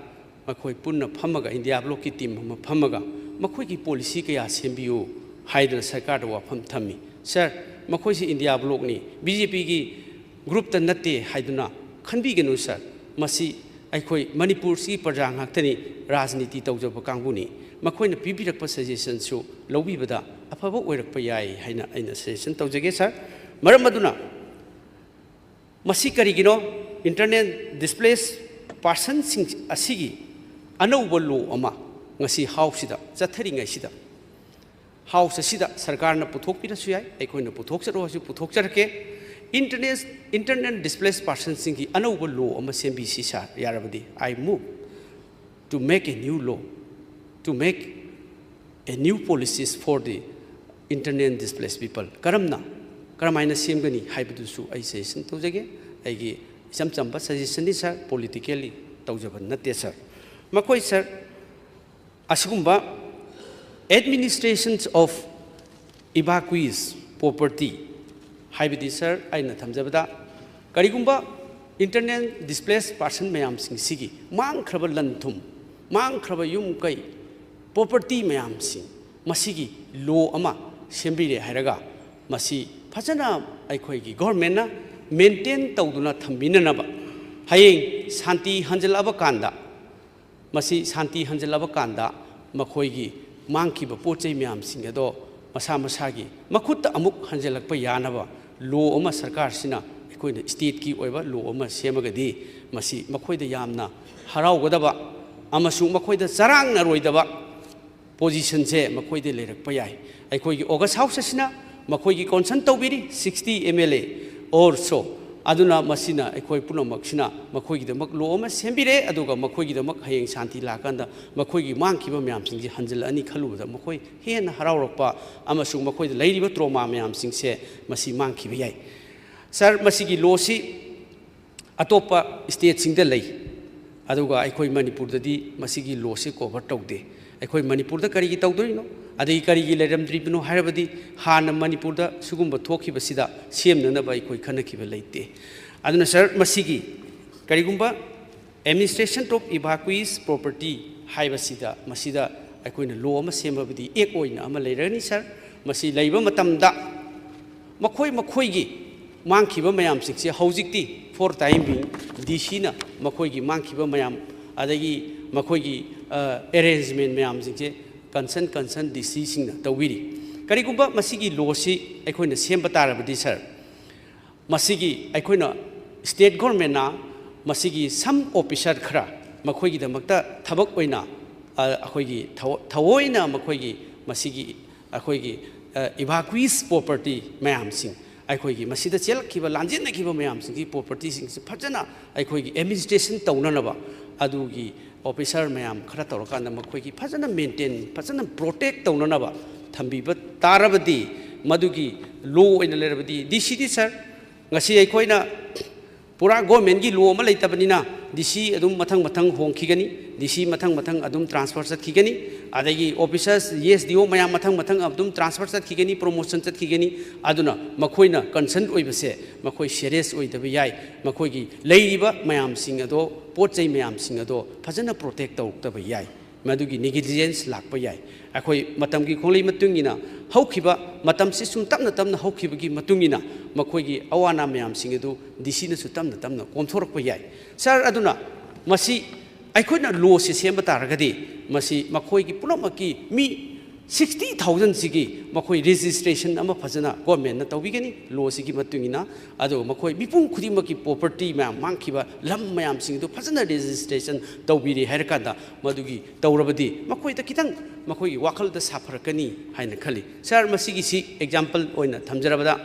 ꯃꯈꯣꯏ ꯄꯨꯟꯅ ꯐꯝꯃꯒ, ꯏꯟꯗꯤꯌꯥ ꯕ꯭ꯂꯣꯛꯀꯤ ꯇꯤꯝ ꯑꯃ ꯐꯝꯃꯒ, ꯃꯈꯣꯏꯒꯤ ꯄꯣꯂꯤꯁꯤ ꯀꯌꯥ ꯁꯦꯝꯕꯤꯌꯨ ꯍꯥꯏꯗꯅ ꯁꯔꯀꯥꯔꯗ ꯋꯥꯐꯝ ꯊꯝꯃꯤ꯫ ꯁꯥꯔ, ꯃꯈꯣꯏꯁꯤ ꯏꯟꯗꯤꯌꯥ ꯕ꯭ꯂꯣꯛꯅꯤ, ꯕꯤ ꯖꯦ ꯄꯤꯒꯤ ꯒ꯭ꯔꯨꯞꯇ ꯅꯠꯇꯦ ꯍꯥꯏꯗꯨꯅ ꯈꯟꯕꯤꯒꯅꯨ ꯁꯥꯔ꯫ ꯃꯁꯤ ꯑꯩꯈꯣꯏ ꯃꯅꯤꯄꯨꯔꯁꯤꯒꯤ ꯄ꯭ꯔꯖꯥ ꯉꯥꯛꯇꯅꯤ, ꯔꯥꯖꯅꯤꯇꯤ ꯇꯧꯖꯕ ꯀꯥꯡꯕꯨꯅꯤ꯫ ꯃꯈꯣꯏꯅ ꯄꯤꯕꯤꯔꯛꯄ ꯁꯖꯦꯁꯟꯁꯨ ꯂꯧꯕꯤꯕꯗ ꯑꯐꯕ ꯑꯣꯏꯔꯛꯄ ꯌꯥꯏ ꯍꯥꯏꯅ ꯑꯩꯅ ꯁꯖꯦꯁꯟ ꯇꯧꯖꯒꯦ ꯁꯥꯔ꯫ ꯃꯔꯝ ꯑꯗꯨꯅ ꯃꯁꯤ ꯀꯔꯤꯒꯤꯅꯣ? ꯏꯟꯇꯔꯅꯦꯜ ꯗꯤꯁꯄ꯭ꯂꯦꯁ ꯄꯥꯔꯁꯟꯁꯤꯡ ꯑꯁꯤꯒꯤ ꯑꯅꯧꯕ ꯂꯣ ꯑꯃ ꯉꯁꯤ ꯍꯥꯎꯁꯁꯤꯗ ꯆꯠꯊꯔꯤꯉꯩꯁꯤꯗ, ꯍꯥꯎꯁ ꯑꯁꯤꯗ ꯁꯔꯀꯥꯔꯅ ꯄꯨꯊꯣꯛꯄꯤꯔꯁꯨ ꯌꯥꯏ, ꯑꯩꯈꯣꯏꯅ ꯄꯨꯊꯣꯛꯆꯔꯣ ꯍꯥꯏꯁꯨ ꯄꯨꯊꯣꯛꯆꯔꯛꯀꯦ꯫ ꯏꯟꯇꯔꯅꯦꯜ, ꯏꯟꯇꯔꯅꯦꯜ ꯗꯤꯁꯄ꯭ꯂꯦꯁ ꯄꯥꯔꯁꯟꯁꯤꯡꯒꯤ ꯑꯅꯧꯕ ꯂꯣ ꯑꯃ ꯁꯦꯝꯕꯤꯁꯤ ꯁꯥꯔ, ꯌꯥꯔꯕꯗꯤ꯫ I move to make a new law, to make a new policies for the internally displaced people. ꯀꯔꯝꯅ, ꯀꯔꯝꯍꯥꯏꯅ ꯁꯦꯝꯒꯅꯤ ꯍꯥꯏꯕꯗꯨꯁꯨ ꯑꯩ ꯁꯖꯦꯁꯟ ꯇꯧꯖꯒꯦ꯫ ꯑꯩꯒꯤ ꯏꯆꯝ ꯆꯝꯕ ꯁꯖꯦꯁꯟꯅꯤ ꯁꯥꯔ, ꯄꯣꯂꯤꯇꯤꯀꯦꯜꯂꯤ ꯇꯧꯖꯕ ꯅꯠꯇꯦ ꯁꯥꯔ꯫ ꯃꯈꯣꯏ ꯁꯥꯔ, ꯑꯁꯤꯒꯨꯝꯕ administrations of evacuees property ꯍꯥꯏꯕꯗꯤ ꯁꯥꯔ, ꯑꯩꯅ ꯊꯝꯖꯕꯗ ꯀꯔꯤꯒꯨꯝꯕ ꯏꯟꯇꯔꯅꯦꯜ ꯗꯤꯁꯄ꯭ꯂꯦꯁ ꯄꯥꯔꯁꯟ ꯃꯌꯥꯝꯁꯤꯡꯁꯤꯒꯤ ꯃꯥꯡꯈ꯭ꯔꯕ ꯂꯟ ꯊꯨꯝ, ꯃꯥꯡꯈ꯭ꯔꯕ ꯌꯨꯝ ꯀꯩ, ꯄ꯭ꯔꯣꯄꯔꯇꯤ ꯃꯌꯥꯝꯁꯤꯡ, ꯃꯁꯤꯒꯤ ꯂꯣ ꯑꯃ ꯁꯦꯝꯕꯤꯔꯦ ꯍꯥꯏꯔꯒ ꯃꯁꯤ ꯐꯖꯅ ꯑꯩꯈꯣꯏꯒꯤ ꯒꯣꯔꯃꯦꯟꯅ ꯃꯦꯟꯇꯦꯟ ꯇꯧꯗꯨꯅ ꯊꯝꯕꯤꯅꯅꯕ, ꯍꯌꯦꯡ ꯁꯥꯟꯇꯤ ꯍꯟꯖꯤꯜꯂꯛꯑꯕ ꯀꯥꯟꯗ, ꯃꯁꯤ ꯁꯥꯟꯇꯤ ꯍꯟꯖꯤꯜꯂꯕ ꯀꯥꯟꯗ ꯃꯈꯣꯏꯒꯤ ꯃꯥꯡꯈꯤꯕ ꯄꯣꯠ ꯆꯩ ꯃꯌꯥꯝꯁꯤꯡ ꯑꯗꯣ ꯃꯁꯥ ꯃꯁꯥꯒꯤ ꯃꯈꯨꯠꯇ ꯑꯃꯨꯛ ꯍꯟꯖꯤꯜꯂꯛꯄ ꯌꯥꯅꯕ ꯂꯣ ꯑꯃ ꯁꯔꯀꯥꯔꯁꯤꯅ, ꯑꯩꯈꯣꯏꯅ ꯁ꯭ꯇꯦꯠꯀꯤ ꯑꯣꯏꯕ ꯂꯣ ꯑꯃ ꯁꯦꯝꯃꯒꯗꯤ ꯃꯁꯤ ꯃꯈꯣꯏꯗ ꯌꯥꯝꯅ ꯍꯔꯥꯎꯒꯗꯕ ꯑꯃꯁꯨꯡ ꯃꯈꯣꯏꯗ ꯆꯔꯥꯡꯅꯔꯣꯏꯗꯕ ꯄꯣꯖꯤꯁꯟꯁꯦ ꯃꯈꯣꯏꯗ ꯂꯩꯔꯛꯄ ꯌꯥꯏ꯫ ꯑꯩꯈꯣꯏꯒꯤ ꯑꯣꯒꯁ ꯍꯥꯎꯁ ꯑꯁꯤꯅ ꯃꯈꯣꯏꯒꯤ ꯀꯣꯟꯁꯔꯟ ꯇꯧꯕꯤꯔꯤ, sixty M L A or so꯫ ꯑꯗꯨꯅ ꯃꯁꯤꯅ ꯑꯩꯈꯣꯏ ꯄꯨꯝꯅꯃꯛꯁꯤꯅ ꯃꯈꯣꯏꯒꯤꯗꯃꯛ ꯂꯣ ꯑꯃ ꯁꯦꯝꯕꯤꯔꯦ, ꯑꯗꯨꯒ ꯃꯈꯣꯏꯒꯤꯗꯃꯛ ꯍꯌꯦꯡ ꯁꯥꯟꯇꯤ ꯂꯥꯛꯀꯥꯟꯗ ꯃꯈꯣꯏꯒꯤ ꯃꯥꯡꯈꯤꯕ ꯃꯌꯥꯝꯁꯤꯡꯁꯤ ꯍꯟꯖꯤꯜꯂꯛꯑꯅꯤ ꯈꯜꯂꯨꯕꯗ ꯃꯈꯣꯏ ꯍꯦꯟꯅ ꯍꯔꯥꯎꯔꯛꯄ ꯑꯃꯁꯨꯡ ꯃꯈꯣꯏꯗ ꯂꯩꯔꯤꯕ ꯇ꯭ꯔꯣꯃꯥ ꯃꯌꯥꯝꯁꯤꯡꯁꯦ ꯃꯁꯤ ꯃꯥꯡꯈꯤꯕ ꯌꯥꯏ꯫ ꯁꯥꯔ, ꯃꯁꯤꯒꯤ ꯂꯣꯁꯤ ꯑꯇꯣꯞꯄ ꯁ꯭ꯇꯦꯠꯁꯤꯡꯗ ꯂꯩ, ꯑꯗꯨꯒ ꯑꯩꯈꯣꯏ ꯃꯅꯤꯄꯨꯔꯗꯗꯤ ꯃꯁꯤꯒꯤ ꯂꯣꯁꯤ ꯀꯣꯚꯔ ꯇꯧꯗꯦ꯫ ꯑꯩꯈꯣꯏ ꯃꯅꯤꯄꯨꯔꯗ ꯀꯔꯤꯒꯤ ꯇꯧꯗꯣꯔꯤꯅꯣ, ꯑꯗꯒꯤ ꯀꯔꯤꯒꯤ ꯂꯩꯔꯝꯗ꯭ꯔꯤꯕꯅꯣ ꯍꯥꯏꯔꯕꯗꯤ ꯍꯥꯟꯅ ꯃꯅꯤꯄꯨꯔꯗ ꯁꯤꯒꯨꯝꯕ ꯊꯣꯛꯈꯤꯕꯁꯤꯗ ꯁꯦꯝꯅꯅꯕ ꯑꯩꯈꯣꯏ ꯈꯟꯅꯈꯤꯕ ꯂꯩꯇꯦ꯫ ꯑꯗꯨꯅ ꯁꯥꯔ, ꯃꯁꯤꯒꯤ ꯀꯔꯤꯒꯨꯝꯕ administration of evacuees property ꯍꯥꯏꯕꯁꯤꯗ, ꯃꯁꯤꯗ ꯑꯩꯈꯣꯏꯅ ꯂꯣ ꯑꯃ ꯁꯦꯝꯃꯕꯗꯤ ꯑꯦꯛ ꯑꯣꯏꯅ ꯑꯃ ꯂꯩꯔꯒꯅꯤ ꯁꯥꯔ꯫ ꯃꯁꯤ ꯂꯩꯕ ꯃꯇꯝꯗ ꯃꯈꯣꯏ ꯃꯈꯣꯏꯒꯤ ꯃꯥꯡꯈꯤꯕ ꯃꯌꯥꯝꯁꯤꯡꯁꯦ ꯍꯧꯖꯤꯛꯇꯤ for time being D Cꯅ ꯃꯈꯣꯏꯒꯤ ꯃꯥꯡꯈꯤꯕ ꯃꯌꯥꯝ, ꯑꯗꯒꯤ ꯃꯈꯣꯏꯒꯤ ꯑꯦꯔꯦꯟꯖꯃꯦꯟ ꯃꯌꯥꯝꯁꯤꯡꯁꯦ concern concern D Cꯁꯤꯡꯅ ꯇꯧꯕꯤꯔꯤ꯫ ꯀꯔꯤꯒꯨꯝꯕ ꯃꯁꯤꯒꯤ ꯂꯣꯁꯤ ꯑꯩꯈꯣꯏꯅ ꯁꯦꯝꯕ ꯇꯥꯔꯕꯗꯤ ꯁꯥꯔ, ꯃꯁꯤꯒꯤ ꯑꯩꯈꯣꯏꯅ ꯁ꯭ꯇꯦꯠ ꯒꯣꯔꯃꯦꯟꯅ ꯃꯁꯤꯒꯤ some officer ꯈꯔ ꯃꯈꯣꯏꯒꯤꯗꯃꯛꯇ ꯊꯕꯛ ꯑꯣꯏꯅ, ꯑ, ꯑꯩꯈꯣꯏꯒꯤ ꯊꯑꯣ-, ꯊꯑꯣꯏꯅ ꯃꯈꯣꯏꯒꯤ ꯃꯁꯤꯒꯤ ꯑꯩꯈꯣꯏꯒꯤ evacuees property ꯃꯌꯥꯝꯁꯤꯡ, ꯑꯩꯈꯣꯏꯒꯤ ꯃꯁꯤꯗ ꯆꯦꯜꯂꯛꯈꯤꯕ, ꯂꯥꯟꯖꯦꯟꯅꯈꯤꯕ ꯃꯌꯥꯝꯁꯤꯡꯒꯤ ꯄ꯭ꯔꯣꯄꯔꯇꯤꯁꯤꯡꯁꯤ ꯐꯖꯅ ꯑꯩꯈꯣꯏꯒꯤ administration ꯇꯧꯅꯅꯕ ꯑꯗꯨꯒꯤ officer ꯃꯌꯥꯝ ꯈꯔ ꯇꯧꯔꯀꯥꯟꯗ ꯃꯈꯣꯏꯒꯤ ꯐꯖꯅ ꯃꯦꯟꯇꯦꯟ, ꯐꯖꯅ ꯄ꯭ꯔꯣꯇꯦꯛ ꯇꯧꯅꯅꯕ ꯊꯝꯕꯤꯕ ꯇꯥꯔꯕꯗꯤ, ꯃꯗꯨꯒꯤ ꯂꯣ ꯑꯣꯏꯅ ꯂꯩꯔꯕꯗꯤ, D Cꯗꯤ ꯁꯥꯔ, ꯉꯁꯤ ꯑꯩꯈꯣꯏꯅ ꯄꯨꯔꯥ ꯒꯣꯔꯃꯦꯟꯒꯤ ꯂꯣ ꯑꯃ ꯂꯩꯇꯕꯅꯤꯅ ꯗꯤ ꯁꯤ ꯑꯗꯨꯝ ꯃꯊꯪ ꯃꯊꯪ ꯍꯣꯡꯈꯤꯒꯅꯤ, ꯗꯤ ꯁꯤ ꯃꯊꯪ ꯃꯊꯪ ꯑꯗꯨꯝ ꯇ꯭ꯔꯥꯟꯁꯐꯔ ꯆꯠꯈꯤꯒꯅꯤ, ꯑꯗꯒꯤ ꯑꯣꯐꯤꯁꯔꯁ, ꯑꯦꯁ ꯗꯤ ꯑꯣ ꯃꯌꯥꯝ ꯃꯊꯪ ꯃꯊꯪ ꯑꯗꯨꯝ ꯇ꯭ꯔꯥꯟꯁꯐꯔ ꯆꯠꯈꯤꯒꯅꯤ, ꯄ꯭ꯔꯣꯃꯣꯁꯟ ꯆꯠꯈꯤꯒꯅꯤ꯫ ꯑꯗꯨꯅ ꯃꯈꯣꯏꯅ ꯀꯟꯁꯔꯟ ꯑꯣꯏꯕꯁꯦ, ꯃꯈꯣꯏ ꯁꯦꯔꯤꯌꯁ ꯑꯣꯏꯗꯕ ꯌꯥꯏ, ꯃꯈꯣꯏꯒꯤ ꯂꯩꯔꯤꯕ ꯃꯌꯥꯝꯁꯤꯡ ꯑꯗꯣ, ꯄꯣꯠ ꯆꯩ ꯃꯌꯥꯝꯁꯤꯡ ꯑꯗꯣ ꯐꯖꯅ ꯄ꯭ꯔꯣꯇꯦꯛ ꯇꯧꯔꯛꯇꯕ ꯌꯥꯏ꯫ ꯃꯗꯨꯒꯤ ꯅꯦꯒꯂꯤꯖꯦꯟꯁ ꯂꯥꯛꯄ ꯌꯥꯏ꯫ ꯑꯩꯈꯣꯏ ꯃꯇꯝꯒꯤ ꯈꯣꯡꯂꯩ ꯃꯇꯨꯡ ꯏꯟꯅ ꯍꯧꯈꯤꯕ, ꯃꯇꯝꯁꯤ ꯁꯨꯝ ꯇꯞꯅ ꯇꯞꯅ ꯍꯧꯈꯤꯕꯒꯤ ꯃꯇꯨꯡ ꯏꯟꯅ ꯃꯈꯣꯏꯒꯤ ꯑꯋꯥ ꯑꯅꯥ ꯃꯌꯥꯝꯁꯤꯡ ꯑꯗꯨ ꯗꯤ ꯁꯤꯅꯁꯨ ꯇꯞꯅ ꯇꯞꯅ ꯀꯣꯝꯊꯣꯔꯛꯄ ꯌꯥꯏ꯫ ꯁꯥꯔ, ꯑꯗꯨꯅ ꯃꯁꯤ ꯑꯩꯈꯣꯏꯅ ꯂꯣꯁꯤ ꯁꯦꯝꯕ ꯇꯥꯔꯒꯗꯤ ꯃꯁꯤ ꯃꯈꯣꯏꯒꯤ ꯄꯨꯝꯅꯃꯛꯀꯤ ꯃꯤ ꯁꯤꯛꯁꯇꯤ ꯊꯥꯎꯖꯟꯁꯤꯒꯤ ꯃꯈꯣꯏ ꯔꯦꯖꯤꯁꯇ꯭ꯔꯦꯁꯟ ꯑꯃ ꯐꯖꯅ ꯒꯣꯔꯃꯦꯟꯅ ꯇꯧꯕꯤꯒꯅꯤ ꯂꯣꯁꯤꯒꯤ ꯃꯇꯨꯡ ꯏꯟꯅ꯫ ꯑꯗꯨꯒ ꯃꯈꯣꯏ ꯃꯤꯄꯨꯝ ꯈꯨꯗꯤꯡꯃꯛꯀꯤ ꯄ꯭ꯔꯣꯄꯔꯇꯤ ꯃꯌꯥꯝ ꯃꯥꯡꯈꯤꯕ ꯂꯝ ꯃꯌꯥꯝꯁꯤꯡꯗꯨ ꯐꯖꯅ ꯔꯦꯖꯤꯁꯇ꯭ꯔꯦꯁꯟ ꯇꯧꯕꯤꯔꯦ ꯍꯥꯏꯔꯀꯥꯟꯗ ꯃꯗꯨꯒꯤ ꯇꯧꯔꯕꯗꯤ ꯃꯈꯣꯏꯗ ꯈꯤꯇꯪ ꯃꯈꯣꯏꯒꯤ ꯋꯥꯈꯜꯗ ꯁꯥꯐꯔꯛꯀꯅꯤ ꯍꯥꯏꯅ ꯈꯜꯂꯤ꯫ ꯁꯥꯔ, ꯃꯁꯤꯒꯤꯁꯤ ꯑꯦꯛꯖꯥꯝꯄꯜ ꯑꯣꯏꯅ ꯊꯝꯖꯔꯕꯗ,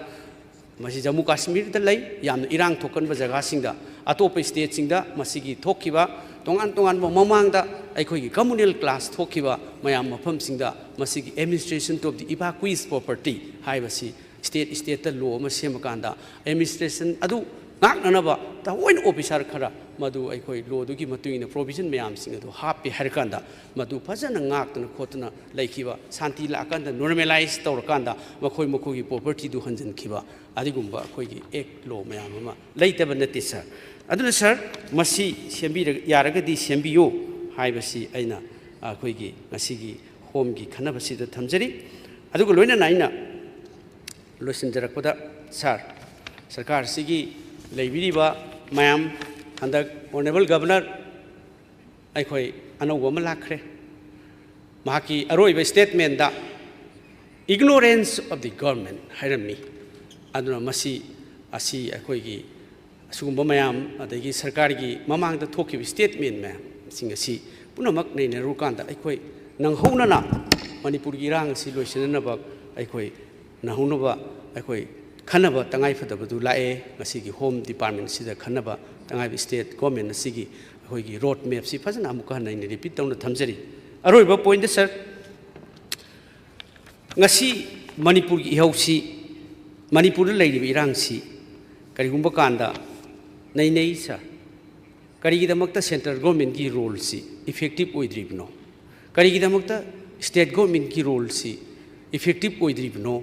ꯃꯁꯤ ꯖꯝꯃꯨ ꯀꯥꯁꯃꯤꯔꯗ ꯂꯩ, ꯌꯥꯝꯅ ꯏꯔꯥꯡ ꯊꯣꯛꯀꯟꯕ ꯖꯒꯥꯁꯤꯡꯗ, ꯑꯇꯣꯞꯄ ꯁ꯭ꯇꯦꯠꯁꯤꯡꯗ ꯃꯁꯤꯒꯤ ꯊꯣꯛꯈꯤꯕ ꯇꯣꯉꯥꯟ ꯇꯣꯉꯥꯟꯕ ꯃꯃꯥꯡꯗ ꯑꯩꯈꯣꯏꯒꯤ ꯀꯝꯃꯨꯅꯦꯜ ꯀ꯭ꯂꯥꯁ ꯊꯣꯛꯈꯤꯕ ꯃꯌꯥꯝ ꯃꯐꯝꯁꯤꯡꯗ ꯃꯁꯤꯒꯤ administration of the evacuees property ꯍꯥꯏꯕꯁꯤ ꯁ꯭ꯇꯦꯠ ꯁ꯭ꯇꯦꯠꯇ ꯂꯣ ꯑꯃ ꯁꯦꯝꯃꯀꯥꯟꯗ ꯑꯦꯗꯃꯤꯅꯤꯁꯇ꯭ꯔꯦꯁꯟ ꯑꯗꯨ ꯉꯥꯛꯅꯅꯕ ꯊꯑꯣꯏꯅ ꯑꯣꯐꯤꯁꯥꯔ ꯈꯔ ꯃꯗꯨ ꯑꯩꯈꯣꯏ ꯂꯣꯗꯨꯒꯤ ꯃꯇꯨꯡ ꯏꯟꯅ ꯄ꯭ꯔꯣꯚꯤꯖꯟ ꯃꯌꯥꯝꯁꯤꯡ ꯑꯗꯨ ꯍꯥꯞꯄꯦ ꯍꯥꯏꯔꯀꯥꯟꯗ ꯃꯗꯨ ꯐꯖꯅ ꯉꯥꯛꯇꯅ ꯈꯣꯠꯇꯅ ꯂꯩꯈꯤꯕ, ꯁꯥꯟꯇꯤ ꯂꯥꯛꯑꯀꯥꯟꯗ ꯅꯣꯔꯃꯦꯂꯥꯏꯁ ꯇꯧꯔꯀꯥꯟꯗ ꯃꯈꯣꯏ ꯃꯈꯣꯏꯒꯤ ꯄ꯭ꯔꯣꯄꯔꯇꯤꯗꯨ ꯍꯟꯖꯤꯟꯈꯤꯕ, ꯑꯗꯨꯒꯨꯝꯕ ꯑꯩꯈꯣꯏꯒꯤ ꯑꯦꯛ ꯂꯣ ꯃꯌꯥꯝ ꯑꯃ ꯂꯩꯇꯕ ꯅꯠꯇꯦ ꯁꯥꯔ꯫ ꯑꯗꯨꯅ ꯁꯥꯔ, ꯃꯁꯤ ꯁꯦꯝꯕꯤꯔ-, ꯌꯥꯔꯒꯗꯤ ꯁꯦꯝꯕꯤꯌꯨ ꯍꯥꯏꯕꯁꯤ ꯑꯩꯅ ꯑꯩꯈꯣꯏꯒꯤ ꯉꯁꯤꯒꯤ ꯍꯣꯝꯒꯤ ꯈꯟꯅꯕꯁꯤꯗ ꯊꯝꯖꯔꯤ꯫ ꯑꯗꯨꯒ ꯂꯣꯏꯅꯅ ꯑꯩꯅ ꯂꯣꯏꯁꯤꯟꯖꯔꯛꯄꯗ, ꯁꯥꯔ, ꯁꯔꯀꯥꯔꯁꯤꯒꯤ ꯂꯩꯕꯤꯔꯤꯕ ꯃꯌꯥꯝ, ꯍꯟꯗꯛ ꯑꯣꯅꯔꯦꯕꯜ ꯒꯕꯔꯅꯔ ꯑꯩꯈꯣꯏ ꯑꯅꯧꯕ ꯑꯃ ꯂꯥꯛꯈ꯭ꯔꯦ꯫ ꯃꯍꯥꯛꯀꯤ ꯑꯔꯣꯏꯕ ꯁ꯭ꯇꯦꯠꯃꯦꯟꯗ "ignorance of the government" ꯍꯥꯏꯔꯝꯃꯤ꯫ ꯑꯗꯨꯅ ꯃꯁꯤ, ꯑꯁꯤ ꯑꯩꯈꯣꯏꯒꯤ ꯑꯁꯤꯒꯨꯝꯕ ꯃꯌꯥꯝ, ꯑꯗꯒꯤ ꯁꯔꯀꯥꯔꯒꯤ ꯃꯃꯥꯡꯗ ꯊꯣꯛꯈꯤꯕ ꯁ꯭ꯇꯦꯠꯃꯦꯟ ꯃꯌꯥꯝꯁꯤꯡ ꯑꯁꯤ ꯄꯨꯝꯅꯃꯛ ꯅꯩꯅꯔꯨꯀꯥꯟꯗ ꯑꯩꯈꯣꯏ ꯅꯪꯍꯧꯅꯅ ꯃꯅꯤꯄꯨꯔꯒꯤ ꯏꯔꯥꯡ ꯑꯁꯤ ꯂꯣꯏꯁꯤꯟꯅꯅꯕ ꯑꯩꯈꯣꯏ ꯅꯪꯍꯧꯅꯕ ꯑꯩꯈꯣꯏ ꯈꯟꯅꯕ ꯇꯉꯥꯏꯐꯗꯕꯗꯨ ꯂꯥꯛꯑꯦ꯫ ꯉꯁꯤꯒꯤ ꯍꯣꯝ ꯗꯤꯄꯥꯔꯠꯃꯦꯟꯁꯤꯗ ꯈꯟꯅꯕ ꯇꯉꯥꯏꯕ ꯁ꯭ꯇꯦꯠ ꯒꯣꯔꯃꯦꯟ ꯑꯁꯤꯒꯤ ꯑꯩꯈꯣꯏꯒꯤ ꯔꯣꯗ ꯃꯦꯞꯁꯤ ꯐꯖꯅ ꯑꯃꯨꯛꯀ ꯍꯟꯅ ꯑꯩꯅ ꯔꯤꯄꯤꯠ ꯇꯧꯅ ꯊꯝꯖꯔꯤ꯫ ꯑꯔꯣꯏꯕ ꯄꯣꯏꯟꯗ ꯁꯥꯔ, ꯉꯁꯤ ꯃꯅꯤꯄꯨꯔꯒꯤ ꯏꯍꯧꯁꯤ, ꯃꯅꯤꯄꯨꯔꯗ ꯂꯩꯔꯤꯕ ꯏꯔꯥꯡꯁꯤ ꯀꯔꯤꯒꯨꯝꯕ ꯀꯥꯟꯗ ꯅꯩꯅꯩ ꯁꯥꯔ꯫ ꯀꯔꯤꯒꯤꯗꯃꯛꯇ ꯁꯦꯟꯇ꯭ꯔꯦꯜ ꯒꯣꯔꯃꯦꯟꯒꯤ ꯔꯣꯜꯁꯤ ꯏꯐꯦꯛꯇꯤꯞ ꯑꯣꯏꯗ꯭ꯔꯤꯕꯅꯣ? ꯀꯔꯤꯒꯤꯗꯃꯛꯇ ꯁ꯭ꯇꯦꯠ ꯒꯣꯔꯃꯦꯟꯒꯤ ꯔꯣꯜꯁꯤ ꯏꯐꯦꯛꯇꯤꯞ ꯑꯣꯏꯗ꯭ꯔꯤꯕꯅꯣ?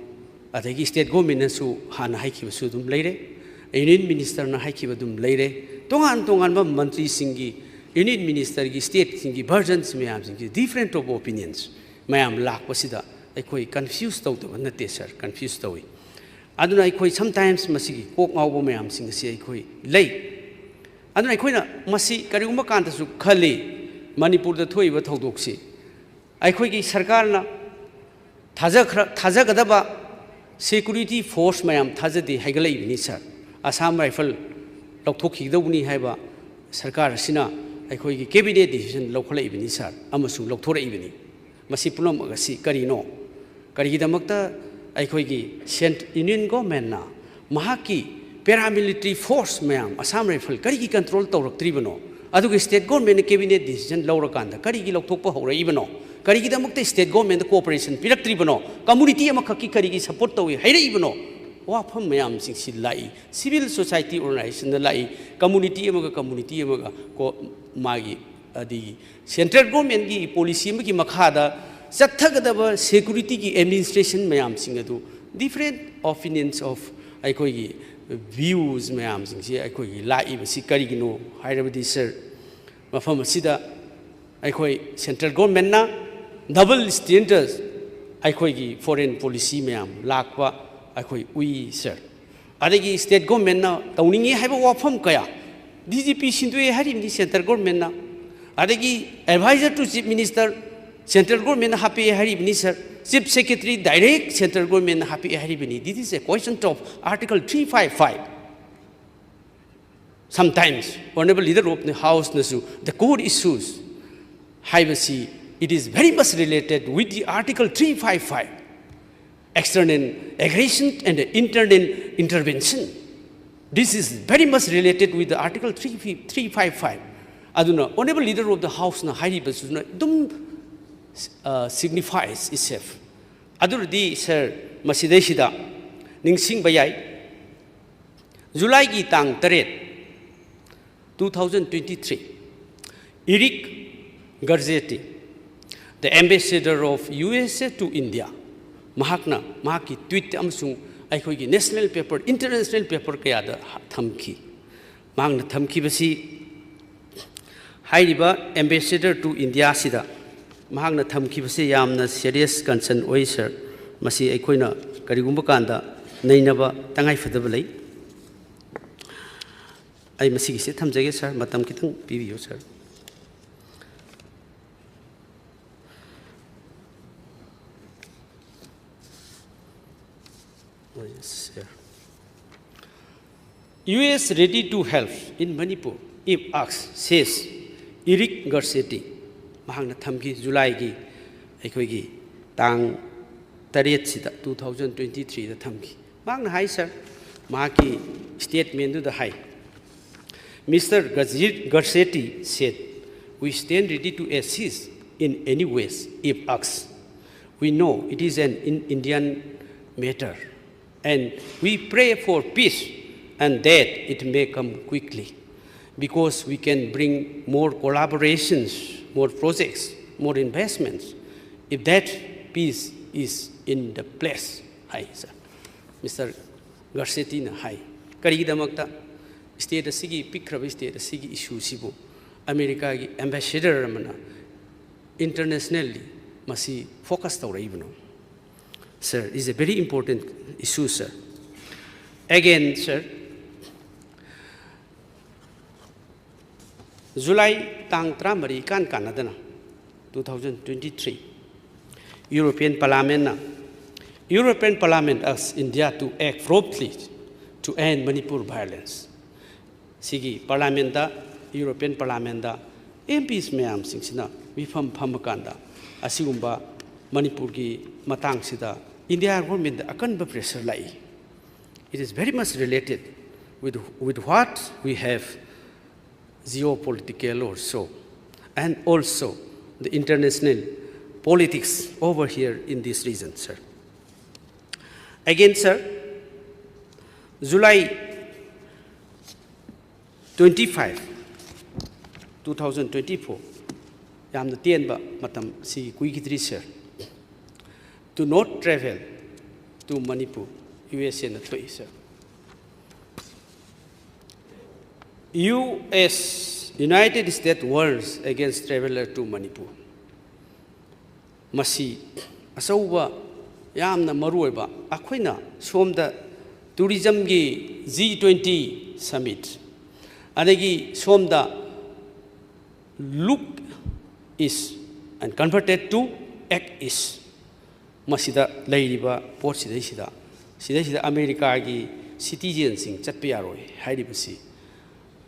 ꯑꯗꯒꯤ ꯁ꯭ꯇꯦꯠ ꯒꯣꯔꯃꯦꯟꯅꯁꯨ ꯍꯥꯟꯅ ꯍꯥꯏꯈꯤꯕꯁꯨ ꯑꯗꯨꯝ ꯂꯩꯔꯦ, ꯌꯨꯅꯤꯌꯟ ꯃꯤꯅꯤꯁꯇꯔꯅ ꯍꯥꯏꯈꯤꯕ ꯑꯗꯨꯝ ꯂꯩꯔꯦ, ꯇꯣꯉꯥꯟ ꯇꯣꯉꯥꯟꯕ ꯃꯟꯇ꯭ꯔꯤꯁꯤꯡꯒꯤ, ꯌꯨꯅꯤꯌꯟ ꯃꯤꯅꯤꯁꯇꯔꯒꯤ, ꯁ꯭ꯇꯦꯠꯁꯤꯡꯒꯤ ꯚꯔꯖꯟꯁ ꯃꯌꯥꯝꯁꯤꯡꯁꯤ, ꯗꯤꯐ꯭ꯔꯦꯟꯁ ꯑꯣꯐ ꯑꯣꯄꯤꯅꯤꯌꯟꯁ ꯃꯌꯥꯝ ꯂꯥꯛꯄꯁꯤꯗ ꯑꯩꯈꯣꯏ ꯀꯟꯐ꯭ꯌꯨꯁ ꯇꯧꯗꯕ ꯅꯠꯇꯦ ꯁꯥꯔ, ꯀꯟꯐ꯭ꯌꯨꯁ ꯇꯧꯏ꯫ ꯑꯗꯨꯅ ꯑꯩꯈꯣꯏ ꯁꯝꯇꯥꯏꯝꯁ ꯃꯁꯤꯒꯤ ꯀꯣꯛ ꯉꯥꯎꯕ ꯃꯌꯥꯝꯁꯤꯡ ꯑꯁꯤ ꯑꯩꯈꯣꯏ ꯂꯩ꯫ ꯑꯗꯨꯅ ꯑꯩꯈꯣꯏꯅ ꯃꯁꯤ ꯀꯔꯤꯒꯨꯝꯕ ꯀꯥꯟꯗꯁꯨ ꯈꯜꯂꯤ, ꯃꯅꯤꯄꯨꯔꯗ ꯊꯣꯛꯏꯕ ꯊꯧꯗꯣꯛꯁꯤ ꯑꯩꯈꯣꯏꯒꯤ ꯁꯔꯀꯥꯔꯅ ꯊꯥꯖꯈ꯭ꯔ-, ꯊꯥꯖꯒꯗꯕ ꯁꯦꯀ꯭ꯌꯨꯔꯤꯇꯤ ꯐꯣꯔꯁ ꯃꯌꯥꯝ ꯊꯥꯖꯗꯦ ꯍꯥꯏꯒꯠꯂꯛꯏꯕꯅꯤ ꯁꯥꯔ꯫ ꯑꯁꯥꯝ ꯔꯥꯏꯐꯜ ꯂꯧꯊꯣꯛꯈꯤꯒꯗꯧꯕꯅꯤ ꯍꯥꯏꯕ ꯁꯔꯀꯥꯔ ꯑꯁꯤꯅ ꯑꯩꯈꯣꯏꯒꯤ ꯀꯦꯕꯤꯅꯦꯠ ꯗꯤꯁꯤꯖꯟ ꯂꯧꯈꯠꯂꯛꯏꯕꯅꯤ ꯁꯥꯔ, ꯑꯃꯁꯨꯡ ꯂꯧꯊꯣꯔꯛꯏꯕꯅꯤ꯫ ꯃꯁꯤ ꯄꯨꯝꯅꯃꯛ ꯑꯁꯤ ꯀꯔꯤꯅꯣ? ꯀꯔꯤꯒꯤꯗꯃꯛꯇ ꯑꯩꯈꯣꯏꯒꯤ ꯁꯦꯟ-, ꯌꯨꯅꯤꯌꯟ ꯒꯣꯔꯃꯦꯟꯅ ꯃꯍꯥꯛꯀꯤ ꯄꯦꯔꯥꯃꯤꯂꯤꯇꯔꯤ ꯐꯣꯔꯁ ꯃꯌꯥꯝ, ꯑꯁꯥꯝ ꯔꯥꯏꯐꯜ ꯀꯔꯤꯒꯤ ꯀꯟꯇ꯭ꯔꯣꯜ ꯇꯧꯔꯛꯇ꯭ꯔꯤꯕꯅꯣ? ꯑꯗꯨꯒ ꯁ꯭ꯇꯦꯠ ꯒꯣꯔꯃꯦꯟꯅ ꯀꯦꯕꯤꯅꯦꯠ ꯗꯤꯁꯤꯖꯟ ꯂꯧꯔꯀꯥꯟꯗ ꯀꯔꯤꯒꯤ ꯂꯧꯊꯣꯛꯄ ꯍꯧꯔꯛꯏꯕꯅꯣ? ꯀꯔꯤꯒꯤꯗꯃꯛꯇ ꯁ꯭ꯇꯦꯠ ꯒꯣꯔꯃꯦꯟꯗ ꯀꯣꯑꯣꯄꯔꯦꯁꯟ ꯄꯤꯔꯛꯇ꯭ꯔꯤꯕꯅꯣ? ꯀꯝꯃꯨꯅꯤꯇꯤ ꯑꯃꯈꯛꯀꯤ ꯀꯔꯤꯒꯤ ꯁꯄꯣꯔꯠ ꯇꯧꯏ ꯍꯥꯏꯔꯛꯏꯕꯅꯣ? ꯋꯥꯐꯝ ꯃꯌꯥꯝꯁꯤꯡꯁꯤ ꯂꯥꯛꯏ꯫ ꯁꯤꯚꯤꯜ ꯁꯣꯁꯥꯏꯇꯤ ꯑꯣꯔꯒꯅꯥꯏꯖꯦꯁꯟꯗ ꯂꯥꯛꯏ, ꯀꯝꯃꯨꯅꯤꯇꯤ ꯑꯃꯒ ꯀꯝꯃꯨꯅꯤꯇꯤ ꯑꯃꯒ ꯀꯣ-, ꯃꯥꯒꯤ, ꯑꯗꯒꯤ ꯁꯦꯟꯇ꯭ꯔꯦꯜ ꯒꯣꯔꯃꯦꯟꯒꯤ ꯄꯣꯂꯤꯁꯤ ꯑꯃꯒꯤ ꯃꯈꯥꯗ ꯆꯠꯊꯒꯗꯕ ꯁꯦꯀ꯭ꯌꯨꯔꯤꯇꯤꯒꯤ ꯑꯦꯗꯃꯤꯅꯤꯁꯇ꯭ꯔꯦꯁꯟ ꯃꯌꯥꯝꯁꯤꯡ ꯑꯗꯨ, ꯗꯤꯐ꯭ꯔꯦꯟ ꯑꯣꯄꯤꯅꯤꯌꯟꯁ ꯑꯣꯐ ꯑꯩꯈꯣꯏꯒꯤ ꯚ꯭ꯌꯨꯁ ꯃꯌꯥꯝꯁꯤꯡꯁꯦ ꯑꯩꯈꯣꯏꯒꯤ ꯂꯥꯛꯏꯕꯁꯤ ꯀꯔꯤꯒꯤꯅꯣ ꯍꯥꯏꯔꯕꯗꯤ ꯁꯥꯔ, ꯃꯐꯝ ꯑꯁꯤꯗ ꯑꯩꯈꯣꯏ ꯁꯦꯟꯇ꯭ꯔꯦꯜ ꯒꯣꯔꯃꯦꯟꯅ ꯗꯕꯜ ꯁ꯭ꯇꯦꯟꯗꯔꯗ ꯑꯩꯈꯣꯏꯒꯤ ꯐꯣꯔꯦꯟ ꯄꯣꯂꯤꯁꯤ ꯃꯌꯥꯝ ꯂꯥꯛꯄ ꯑꯩꯈꯣꯏ ꯎꯏ ꯁꯥꯔ꯫ ꯑꯗꯒꯤ ꯁ꯭ꯇꯦꯠ ꯒꯣꯔꯃꯦꯟꯅ ꯇꯧꯅꯤꯡꯉꯤ ꯍꯥꯏꯕ ꯋꯥꯐꯝ ꯀꯌꯥ, ꯗꯤ ꯖꯤ ꯄꯤ ꯁꯤꯟꯗꯣꯛꯑꯦ ꯍꯥꯏꯔꯤꯕꯅꯤ ꯁꯦꯟꯇ꯭ꯔꯦꯜ ꯒꯣꯔꯃꯦꯟꯅ, ꯑꯗꯒꯤ advisor to chief minister central ꯒꯣꯔꯃꯦꯟꯅ ꯍꯥꯞꯄꯛꯑꯦ ꯍꯥꯏꯔꯤꯕꯅꯤ ꯁꯥꯔ, ꯆꯤꯐ ꯁꯦꯀ꯭ꯔꯦꯇꯔꯤ ꯗꯥꯏꯔꯦꯛ ꯁꯦꯟꯇ꯭ꯔꯦꯜ ꯒꯣꯔꯃꯦꯟꯅ ꯍꯥꯞꯄꯛꯑꯦ ꯍꯥꯏꯔꯤꯕꯅꯤ꯫ This is a question of Article three five five. Sometimes, Honorable Leader of the House ꯅꯁꯨ, the core issues ꯍꯥꯏꯕꯁꯤ, it is very much related with the Article three five five, external aggression and internal intervention. This is very much related with the Article three, three five five. ꯑꯗꯨꯅ Honorable Leader of the House ꯅ ꯍꯥꯏꯔꯤꯕꯁꯤꯅ ꯑꯗꯨꯝ, ꯑ, signifies itself. ꯑꯗꯨꯔꯗꯤ ꯁꯥꯔ, ꯃꯁꯤꯗꯩꯁꯤꯗ ꯅꯤꯡꯁꯤꯡꯕ ꯌꯥꯏ, ꯖꯨꯂꯥꯏꯒꯤ ꯇꯥꯡ ꯇꯔꯦꯠ, Two thousand twenty-three, Eric Garcetti, the ambassador of U S A to India, ꯃꯍꯥꯛꯅ ꯃꯍꯥꯛꯀꯤ ꯇ꯭ꯋꯤꯠ ꯑꯃꯁꯨꯡ ꯑꯩꯈꯣꯏꯒꯤ ꯅꯦꯁꯅꯦꯜ ꯄꯦꯄꯔ, ꯏꯟꯇꯔꯅꯦꯁꯅꯦꯜ ꯄꯦꯄꯔ ꯀꯌꯥꯗ ꯊꯝꯈꯤ꯫ ꯃꯍꯥꯛꯅ ꯊꯝꯈꯤꯕꯁꯤ, ꯍꯥꯏꯔꯤꯕ ambassador to India ꯑꯁꯤꯗ ꯃꯍꯥꯛꯅ ꯊꯝꯈꯤꯕꯁꯤ ꯌꯥꯝꯅ serious concern ꯑꯣꯏ, ꯁꯥꯔ꯫ ꯃꯁꯤ ꯑꯩꯈꯣꯏꯅ ꯀꯔꯤꯒꯨꯝꯕ ꯀꯥꯟꯗ ꯅꯩꯅꯕ ꯇꯉꯥꯏꯐꯗꯕ ꯂꯩ꯫ ꯑꯩ ꯃꯁꯤꯒꯤꯁꯦ ꯊꯝꯖꯒꯦ, ꯁꯥꯔ, ꯃꯇꯝ ꯈꯤꯇꯪ ꯄꯤꯕꯤꯌꯨ, ꯁꯥꯔ꯫ Oh, yes, sir. U S ready to help in Manipur if asked, says Eric Garcetti꯫ ꯃꯍꯥꯛꯅ ꯊꯝꯈꯤ, ꯖꯨꯂꯥꯏꯒꯤ ꯑꯩꯈꯣꯏꯒꯤ ꯇꯥꯡ ꯇꯔꯦꯠꯁꯤꯗ, two thousand twenty-threeꯗ ꯊꯝꯈꯤ꯫ ꯃꯍꯥꯛꯅ ꯍꯥꯏ, ꯁꯥꯔ, ꯃꯍꯥꯛꯀꯤ statementꯗꯨꯗ ꯍꯥꯏ, Mister Gazir-, Garcetti said, "We stand ready to assist in any ways if asked. We know it is an in-, Indian matter, and we pray for peace and that it may come quickly, because we can bring more collaborations, more projects, more investments, if that peace is in the place," high, sir. Mister Garcettiꯅ ꯍꯥꯏ꯫ ꯀꯔꯤꯒꯤꯗꯃꯛꯇ? State ꯑꯁꯤꯒꯤ, ꯄꯤꯛꯈ꯭ꯔꯕ state ꯑꯁꯤꯒꯤ issueꯁꯤꯕꯨ ꯑꯃꯦꯔꯤꯀꯥꯒꯤ ambassador ꯑꯃꯅ internationally ꯃꯁꯤ focus ꯇꯧꯔꯛꯏꯕꯅꯣ? Sir, is a very important issue, sir. Again, sir, July ꯇꯥꯡ ꯇꯔꯥꯃꯔꯤ ꯏꯀꯥꯟ ꯀꯥꯟꯅꯗꯅ, two thousand twenty-three, European Parliamentꯅ, European Parliament asks India to act promptly to end Manipur violence. ꯁꯤꯒꯤ Parliamentꯇ, European Parliamentꯇ M Ps ꯃꯌꯥꯝꯁꯤꯡꯁꯤꯅ ꯃꯤꯐꯝ ꯐꯝꯃꯀꯥꯟꯗ ꯑꯁꯤꯒꯨꯝꯕ ꯃꯅꯤꯄꯨꯔꯒꯤ ꯃꯇꯥꯡꯁꯤꯗ India governmentꯗ ꯑꯀꯟꯕ pressure ꯂꯥꯛꯏ꯫ It is very much related with, with what we have geopolitical also, and also the international politics over here in this region, sir. Again, sir, July Twenty five, two thousand twenty four, ꯌꯥꯝꯅ ꯇꯦꯟꯕ ꯃꯇꯝ, ꯁꯤꯒꯤ ꯀꯨꯏꯈꯤꯗ꯭ꯔꯤ, sir. Do not travel to Manipur, U S Aꯅ ꯊꯣꯛꯏ, sir. U S, United States warns against traveler to Manipur. ꯃꯁꯤ ꯑꯆꯧꯕ, ꯌꯥꯝꯅ ꯃꯔꯨꯑꯣꯏꯕ, ꯑꯩꯈꯣꯏꯅ ꯁꯣꯝꯗ tourismꯒꯤ G twenty summit, ꯑꯗꯒꯤ ꯁꯣꯝꯗ look east and converted to act east, ꯃꯁꯤꯗ ꯂꯩꯔꯤꯕ ꯄꯣꯠꯁꯤꯗꯩꯁꯤꯗ, ꯁꯤꯗꯩꯁꯤꯗ ꯑꯃꯦꯔꯤꯀꯥꯒꯤ citizenꯁꯤꯡ ꯆꯠꯄ ꯌꯥꯔꯣꯏ ꯍꯥꯏꯔꯤꯕꯁꯤ,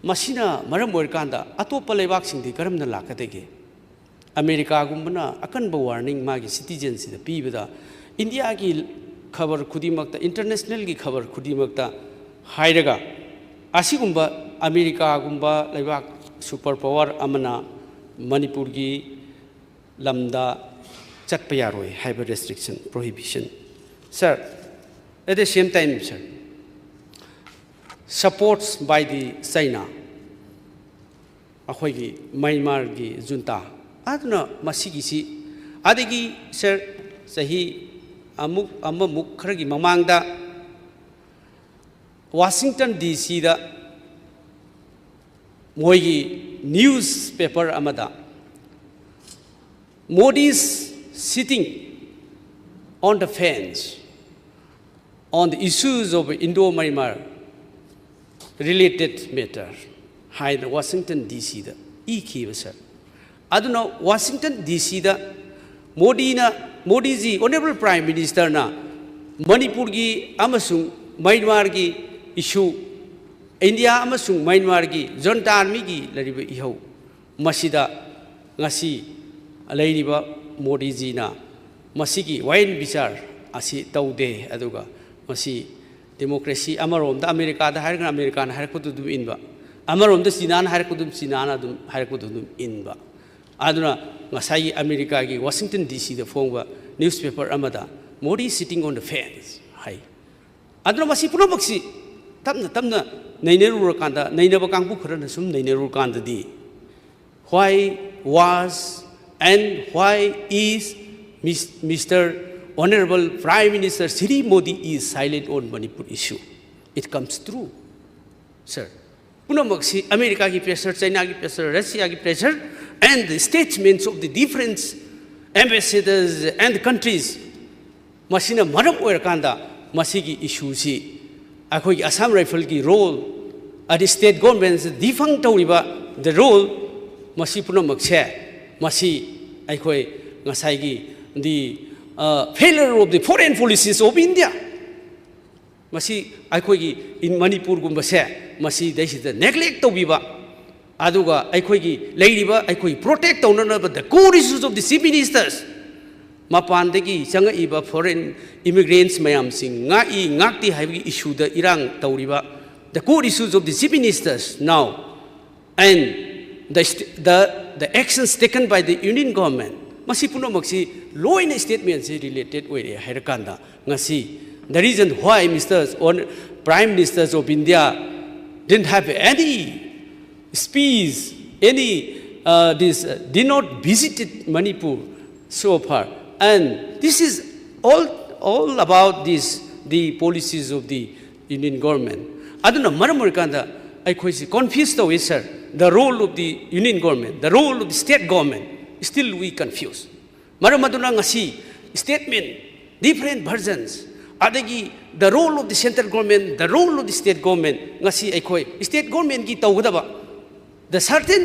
ꯃꯁꯤꯅ ꯃꯔꯝ ꯑꯣꯏꯔꯀꯥꯟꯗ ꯑꯇꯣꯞꯄ ꯂꯩꯕꯥꯛꯁꯤꯡꯗꯤ ꯀꯔꯝꯅ ꯂꯥꯛꯀꯗꯒꯦ? ꯑꯃꯦꯔꯤꯀꯥꯒꯨꯝꯕꯅ ꯑꯀꯟꯕ warning ꯃꯥꯒꯤ citizenꯁꯤꯗ ꯄꯤꯕꯗ, ꯏꯟꯗꯤꯌꯥꯒꯤ ꯈꯕꯔ ꯈꯨꯗꯤꯡꯃꯛꯇ, internationalꯒꯤ ꯈꯕꯔ ꯈꯨꯗꯤꯡꯃꯛꯇ ꯍꯥꯏꯔꯒ, ꯑꯁꯤꯒꯨꯝꯕ ꯑꯃꯦꯔꯤꯀꯥꯒꯨꯝꯕ ꯂꯩꯕꯥꯛ super power ꯑꯃꯅ ꯃꯅꯤꯄꯨꯔꯒꯤ ꯂꯝꯗ ꯆꯠꯄ ꯌꯥꯔꯣꯏ ꯍꯥꯏꯕ restriction, prohibition. Sir, at the same time, sir, supports by the China, ꯑꯩꯈꯣꯏꯒꯤ ꯃ꯭ꯌꯥꯟꯃꯥꯔꯒꯤ junta, ꯑꯗꯨꯅ ꯃꯁꯤꯒꯤꯁꯤ, ꯑꯗꯒꯤ, sir, ꯆꯍꯤ ꯑꯃꯨꯛ, ꯑꯃꯃꯨꯛ ꯈꯔꯒꯤ ꯃꯃꯥꯡꯗ Washington D Cꯗ ꯃꯣꯏꯒꯤ newspaper ꯑꯃꯗ, "Modi's sitting on the fence on the issues of Indo-Myanmar related matter" ꯍꯥꯏꯅ Washington D Cꯗ ꯏꯈꯤꯕ, sir. ꯑꯗꯨꯅ Washington D Cꯗ ꯃꯣꯗꯤꯅ, ꯃꯣꯗꯤꯖꯤ, Honourable Prime Ministerꯅ ꯃꯅꯤꯄꯨꯔꯒꯤ ꯑꯃꯁꯨꯡ ꯃ꯭ꯌꯥꯟꯃꯥꯔꯒꯤ issue, ꯏꯟꯗꯤꯌꯥ ꯑꯃꯁꯨꯡ ꯃ꯭ꯌꯥꯟꯃꯥꯔꯒꯤ junta armyꯒꯤ ꯂꯩꯔꯤꯕ ꯏꯍꯧ, ꯃꯁꯤꯗ ꯉꯁꯤ ꯂꯩꯔꯤꯕ ꯃꯣꯗꯤꯖꯤꯅ ꯃꯁꯤꯒꯤ ꯋꯥꯌꯦꯟ ꯕꯤꯆꯥꯔ ꯑꯁꯤ ꯇꯧꯗꯦ, ꯑꯗꯨꯒ ꯃꯁꯤ democracy, ꯑꯃꯔꯣꯝꯗ ꯑꯃꯦꯔꯤꯀꯥꯗ ꯍꯥꯏꯔꯒꯅ ꯑꯃꯦꯔꯤꯀꯥꯅ ꯍꯥꯏꯔꯛꯄꯗꯨ ꯑꯗꯨꯝ ꯏꯟꯕ, ꯑꯃꯔꯣꯝꯗ ꯆꯤꯅꯥꯅ ꯍꯥꯏꯔꯛꯄꯗꯨ ꯆꯤꯅꯥꯅ ꯑꯗꯨꯝ ꯍꯥꯏꯔꯛꯄꯗꯨ ꯑꯗꯨꯝ ꯏꯟꯕ꯫ ꯑꯗꯨꯅ ꯉꯁꯥꯏꯒꯤ ꯑꯃꯦꯔꯤꯀꯥꯒꯤ Washington D Cꯗ ꯐꯣꯡꯕ newspaper ꯑꯃꯗ "Modi sitting on the fence" ꯍꯥꯏ꯫ ꯑꯗꯨꯅ ꯃꯁꯤ ꯄꯨꯝꯅꯃꯛꯁꯤ ꯇꯞꯅ ꯇꯞꯅ ꯅꯩꯅꯔꯨꯔꯀꯥꯟꯗ, ꯅꯩꯅꯕ ꯀꯥꯡꯕꯨ ꯈꯔꯅ ꯁꯨꯝ ꯅꯩꯅꯔꯨꯔꯀꯥꯟꯗꯗꯤ, why was and why is Mis- Mister Honorable Prime Minister Shri Modi is silent on Manipur issue? It comes true, sir. ꯄꯨꯝꯅꯃꯛꯁꯤ ꯑꯃꯦꯔꯤꯀꯥꯒꯤ pressure, ꯆꯥꯏꯅꯥꯒꯤ pressure, ꯔꯁꯤꯌꯥꯒꯤ pressure, and the statements of the different ambassadors and countries, ꯃꯁꯤꯅ ꯃꯔꯝ ꯑꯣꯏꯔꯀꯥꯟꯗ ꯃꯁꯤꯒꯤ issue ꯁꯤ ꯑꯩꯈꯣꯏꯒꯤ Assam Rifle ꯒꯤ role, ꯑꯗꯤ state government defunct ꯇꯧꯔꯤꯕ the role, ꯃꯁꯤ ꯄꯨꯝꯅꯃꯛꯁꯦ, ꯃꯁꯤ ꯑꯩꯈꯣꯏ ꯉꯁꯥꯏꯒꯤ the, uh, failure of the foreign policies of India, ꯃꯁꯤ ꯑꯩꯈꯣꯏꯒꯤ in ꯃꯅꯤꯄꯨꯔꯒꯨꯝꯕꯁꯦ ꯃꯁꯤꯗꯩꯁꯤꯗ neglect ꯇꯧꯕꯤꯕ, ꯑꯗꯨꯒ ꯑꯩꯈꯣꯏꯒꯤ ꯂꯩꯔꯤꯕ ꯑꯩꯈꯣꯏ protect ꯇꯧꯅꯅꯕ the core issues of the chief ministers, ꯃꯄꯥꯟꯗꯒꯤ ꯆꯪꯉꯛꯏꯕ foreign immigrants ꯃꯌꯥꯝꯁꯤꯡ ꯉꯥꯛꯏ ꯉꯥꯛꯇꯦ ꯍꯥꯏꯕꯒꯤ issue ꯗ ꯏꯔꯥꯡ ꯇꯧꯔꯤꯕ the core issues of the chief ministers now, and the st- the the actions taken by the union government, ꯃꯁꯤ ꯄꯨꯝꯅꯃꯛꯁꯤ ꯂꯣꯏꯅ statement ꯁꯤ related ꯑꯣꯏꯔꯦ ꯍꯥꯏꯔꯀꯥꯟꯗ, ꯉꯁꯤ the reason why Mister on Prime Ministers of India didn't have any speech, any, uh, this, uh, did not visited Manipur so far, and this is all all about this the policies of the union government. ꯑꯗꯨꯅ ꯃꯔꯝ ꯑꯣꯏꯔꯀꯥꯟꯗ ꯑꯩꯈꯣꯏꯁꯤ confuse ꯇꯧꯏ, sir. The role of the union government, the role of the state government, still we confuse. ꯃꯔꯝ ꯑꯗꯨꯅ ꯉꯁꯤ statement, different versions, ꯑꯗꯒꯤ the role of the central government, the role of the state government, ꯉꯁꯤ ꯑꯩꯈꯣꯏ state government ꯀꯤ ꯇꯧꯒꯗꯕ the certain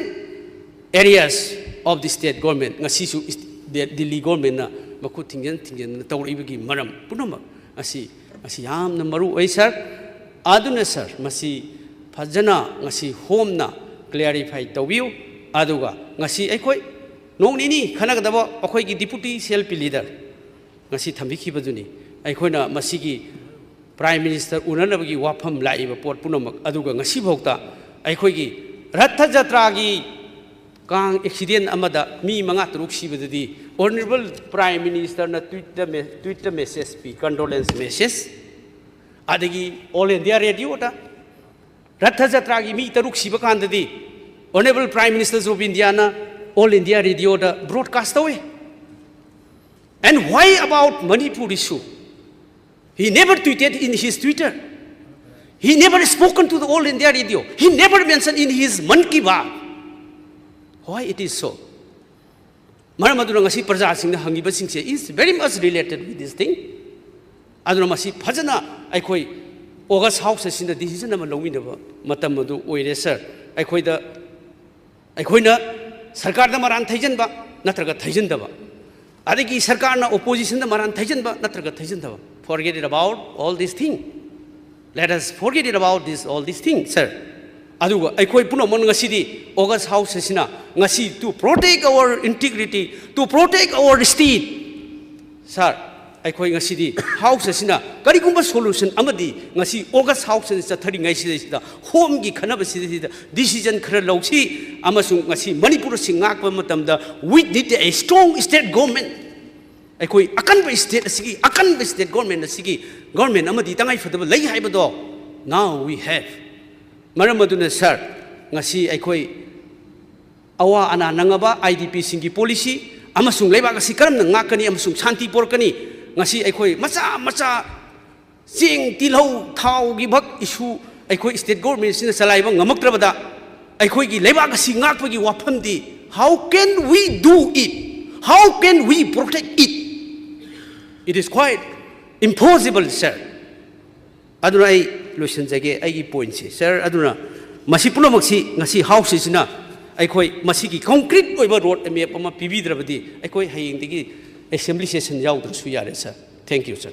areas of the state government, ꯉꯁꯤꯁꯨ ꯏꯁ- ꯗꯦ- Delhi government ꯅ ꯃꯈꯨꯠ ꯊꯤꯡꯖꯤꯟ ꯊꯤꯡꯖꯤꯟꯗꯅ ꯇꯧꯔꯛꯏꯕꯒꯤ ꯃꯔꯝ ꯄꯨꯝꯅꯃꯛ ꯑꯁꯤ, ꯑꯁꯤ ꯌꯥꯝꯅ ꯃꯔꯨ ꯑꯣꯏ, sir. ꯑꯗꯨꯅ, sir, ꯃꯁꯤ ꯐꯖꯅ ꯉꯁꯤ ꯍꯣꯝꯅ clarify ꯇꯧꯕꯤꯌꯨ꯫ ꯑꯗꯨꯒ ꯉꯁꯤ ꯑꯩꯈꯣꯏ ꯅꯣꯡ ꯅꯤꯅꯤ ꯈꯟꯅꯒꯗꯕ ꯑꯩꯈꯣꯏꯒꯤ deputy C L P leader ꯉꯁꯤ ꯊꯝꯕꯤꯈꯤꯕꯗꯨꯅꯤ꯫ ꯑꯩꯈꯣꯏꯅ ꯃꯁꯤꯒꯤ Prime Minister ꯎꯅꯅꯕꯒꯤ ꯋꯥꯐꯝ ꯂꯥꯛꯏꯕ ꯄꯣꯠ ꯄꯨꯝꯅꯃꯛ, ꯑꯗꯨꯒ ꯉꯁꯤꯐꯥꯎꯗ ꯑꯩꯈꯣꯏꯒꯤ ꯔꯊ ꯖꯇ꯭ꯔꯥꯒꯤ ꯀꯥꯡ accident ꯑꯃꯗ ꯃꯤ ꯃꯉꯥ ꯇꯔꯨꯛ ꯁꯤꯕꯗꯗꯤ Honorable Prime Minister ꯅ tweet ꯇ me- tweet ꯇ message ꯄꯤ, condolence message, ꯑꯗꯒꯤ All India Radio ꯗ ꯔꯊ ꯖꯇ꯭ꯔꯥꯒꯤ ꯃꯤ ꯇꯔꯨꯛ ꯁꯤꯕ ꯀꯥꯟꯗꯗꯤ Honourable Prime Minister of Indiaꯅ All India Radioꯗ broadcast ꯇꯧꯏ꯫ And why about Manipur issue? He never tweeted in his Twitter. He never spoken to the All India Radio. He never mentioned in his Mann Ki Baat. Why it is so? ꯃꯔꯝ ꯑꯗꯨꯅ ꯉꯁꯤ ꯄ꯭ꯔꯖꯥꯁꯤꯡꯅ ꯍꯪꯉꯤꯕꯁꯤꯡꯁꯦ is very much related with this thing. ꯑꯗꯨꯅ ꯃꯁꯤ ꯐꯖꯅ ꯑꯩꯈꯣꯏ August House ꯑꯁꯤꯅ decision ꯑꯃ ꯂꯧꯃꯤꯟꯅꯕ ꯃꯇꯝ ꯑꯗꯨ ꯑꯣꯏꯔꯦ, sir꯫ ꯑꯩꯈꯣꯏꯗ, ꯑꯩꯈꯣꯏꯅ ꯁꯔꯀꯥꯔꯗ ꯃꯔꯥꯟ ꯊꯩꯖꯤꯟꯕ ꯅꯠꯇ꯭ꯔꯒ ꯊꯩꯖꯤꯟꯗꯕ, ꯑꯗꯒꯤ ꯁꯔꯀꯥꯔꯅ oppositionꯗ ꯃꯔꯥꯟ ꯊꯩꯖꯤꯟꯕ ꯅꯠꯇ꯭ꯔꯒ ꯊꯩꯖꯤꯟꯗꯕ, forget it about all this thing. Let us forget it about this, all this thing, sir. ꯑꯗꯨꯒ ꯑꯩꯈꯣꯏ ꯄꯨꯝꯅꯃꯛ ꯉꯁꯤꯗꯤ August House ꯑꯁꯤꯅ ꯉꯁꯤ to protect our integrity, to protect our state, sir, ꯑꯩꯈꯣꯏ ꯉꯁꯤꯗꯤ House ꯑꯁꯤꯅ ꯀꯔꯤꯒꯨꯝꯕ solution ꯑꯃꯗꯤ ꯉꯁꯤ August House ꯑꯁꯤ ꯆꯠꯊꯔꯤꯉꯩꯁꯤꯗꯩꯁꯤꯗ, homeꯒꯤ ꯈꯟꯅꯕꯁꯤꯗꯩꯁꯤꯗ decision ꯈꯔ ꯂꯧꯁꯤ, ꯑꯃꯁꯨꯡ ꯉꯁꯤ ꯃꯅꯤꯄꯨꯔ ꯑꯁꯤ ꯉꯥꯛꯄ ꯃꯇꯝꯗ we need a strong state government꯫ ꯑꯩꯈꯣꯏ ꯑꯀꯟꯕ state ꯑꯁꯤꯒꯤ, ꯑꯀꯟꯕ state government ꯑꯁꯤꯒꯤ government ꯑꯃꯗꯤ ꯇꯉꯥꯏꯐꯗꯕ ꯂꯩ ꯍꯥꯏꯕꯗꯣ now we have꯫ ꯃꯔꯝ ꯑꯗꯨꯅ, sir, ꯉꯁꯤ ꯑꯩꯈꯣꯏ ꯑꯋꯥ ꯑꯅꯥ ꯅꯪꯉꯕ IDPꯁꯤꯡꯒꯤ policy ꯑꯃꯁꯨꯡ ꯂꯩꯕꯥꯛ ꯑꯁꯤ ꯀꯔꯝꯅ ꯉꯥꯛꯀꯅꯤ ꯑꯃꯁꯨꯡ ꯁꯥꯟꯇꯤ ꯄꯨꯔꯛꯀꯅꯤ, ꯉꯁꯤ ꯑꯩꯈꯣꯏ ꯃꯆꯥ ꯃꯆꯥ ꯆꯦꯡ, ꯇꯤꯜꯍꯧ, ꯊꯥꯎꯒꯤ ꯚꯛ issue ꯑꯩꯈꯣꯏ state governmentꯁꯤꯅ ꯆꯂꯥꯏꯕ ꯉꯝꯃꯛꯇ꯭ꯔꯕꯗ, ꯑꯩꯈꯣꯏꯒꯤ ꯂꯩꯕꯥꯛ ꯑꯁꯤ ꯉꯥꯛꯄꯒꯤ ꯋꯥꯐꯝꯗꯤ how can we do it? How can we protect it? It is quite impossible, sir. ꯑꯗꯨꯅ ꯑꯩ ꯂꯣꯏꯁꯤꯟꯖꯒꯦ ꯑꯩꯒꯤ pointꯁꯦ, sir꯫ ꯑꯗꯨꯅ ꯃꯁꯤ ꯄꯨꯝꯅꯃꯛꯁꯤ ꯉꯁꯤ House ꯑꯁꯤꯅ ꯑꯩꯈꯣꯏ ꯃꯁꯤꯒꯤ concrete ꯑꯣꯏꯕ road map ꯑꯃ ꯄꯤꯕꯤꯗ꯭ꯔꯕꯗꯤ ꯑꯩꯈꯣꯏ ꯍꯌꯦꯡꯗꯒꯤ assembly session ꯌꯥꯎꯗ꯭ꯔꯁꯨ ꯌꯥꯔꯦ, sir꯫ Thank you, sir꯫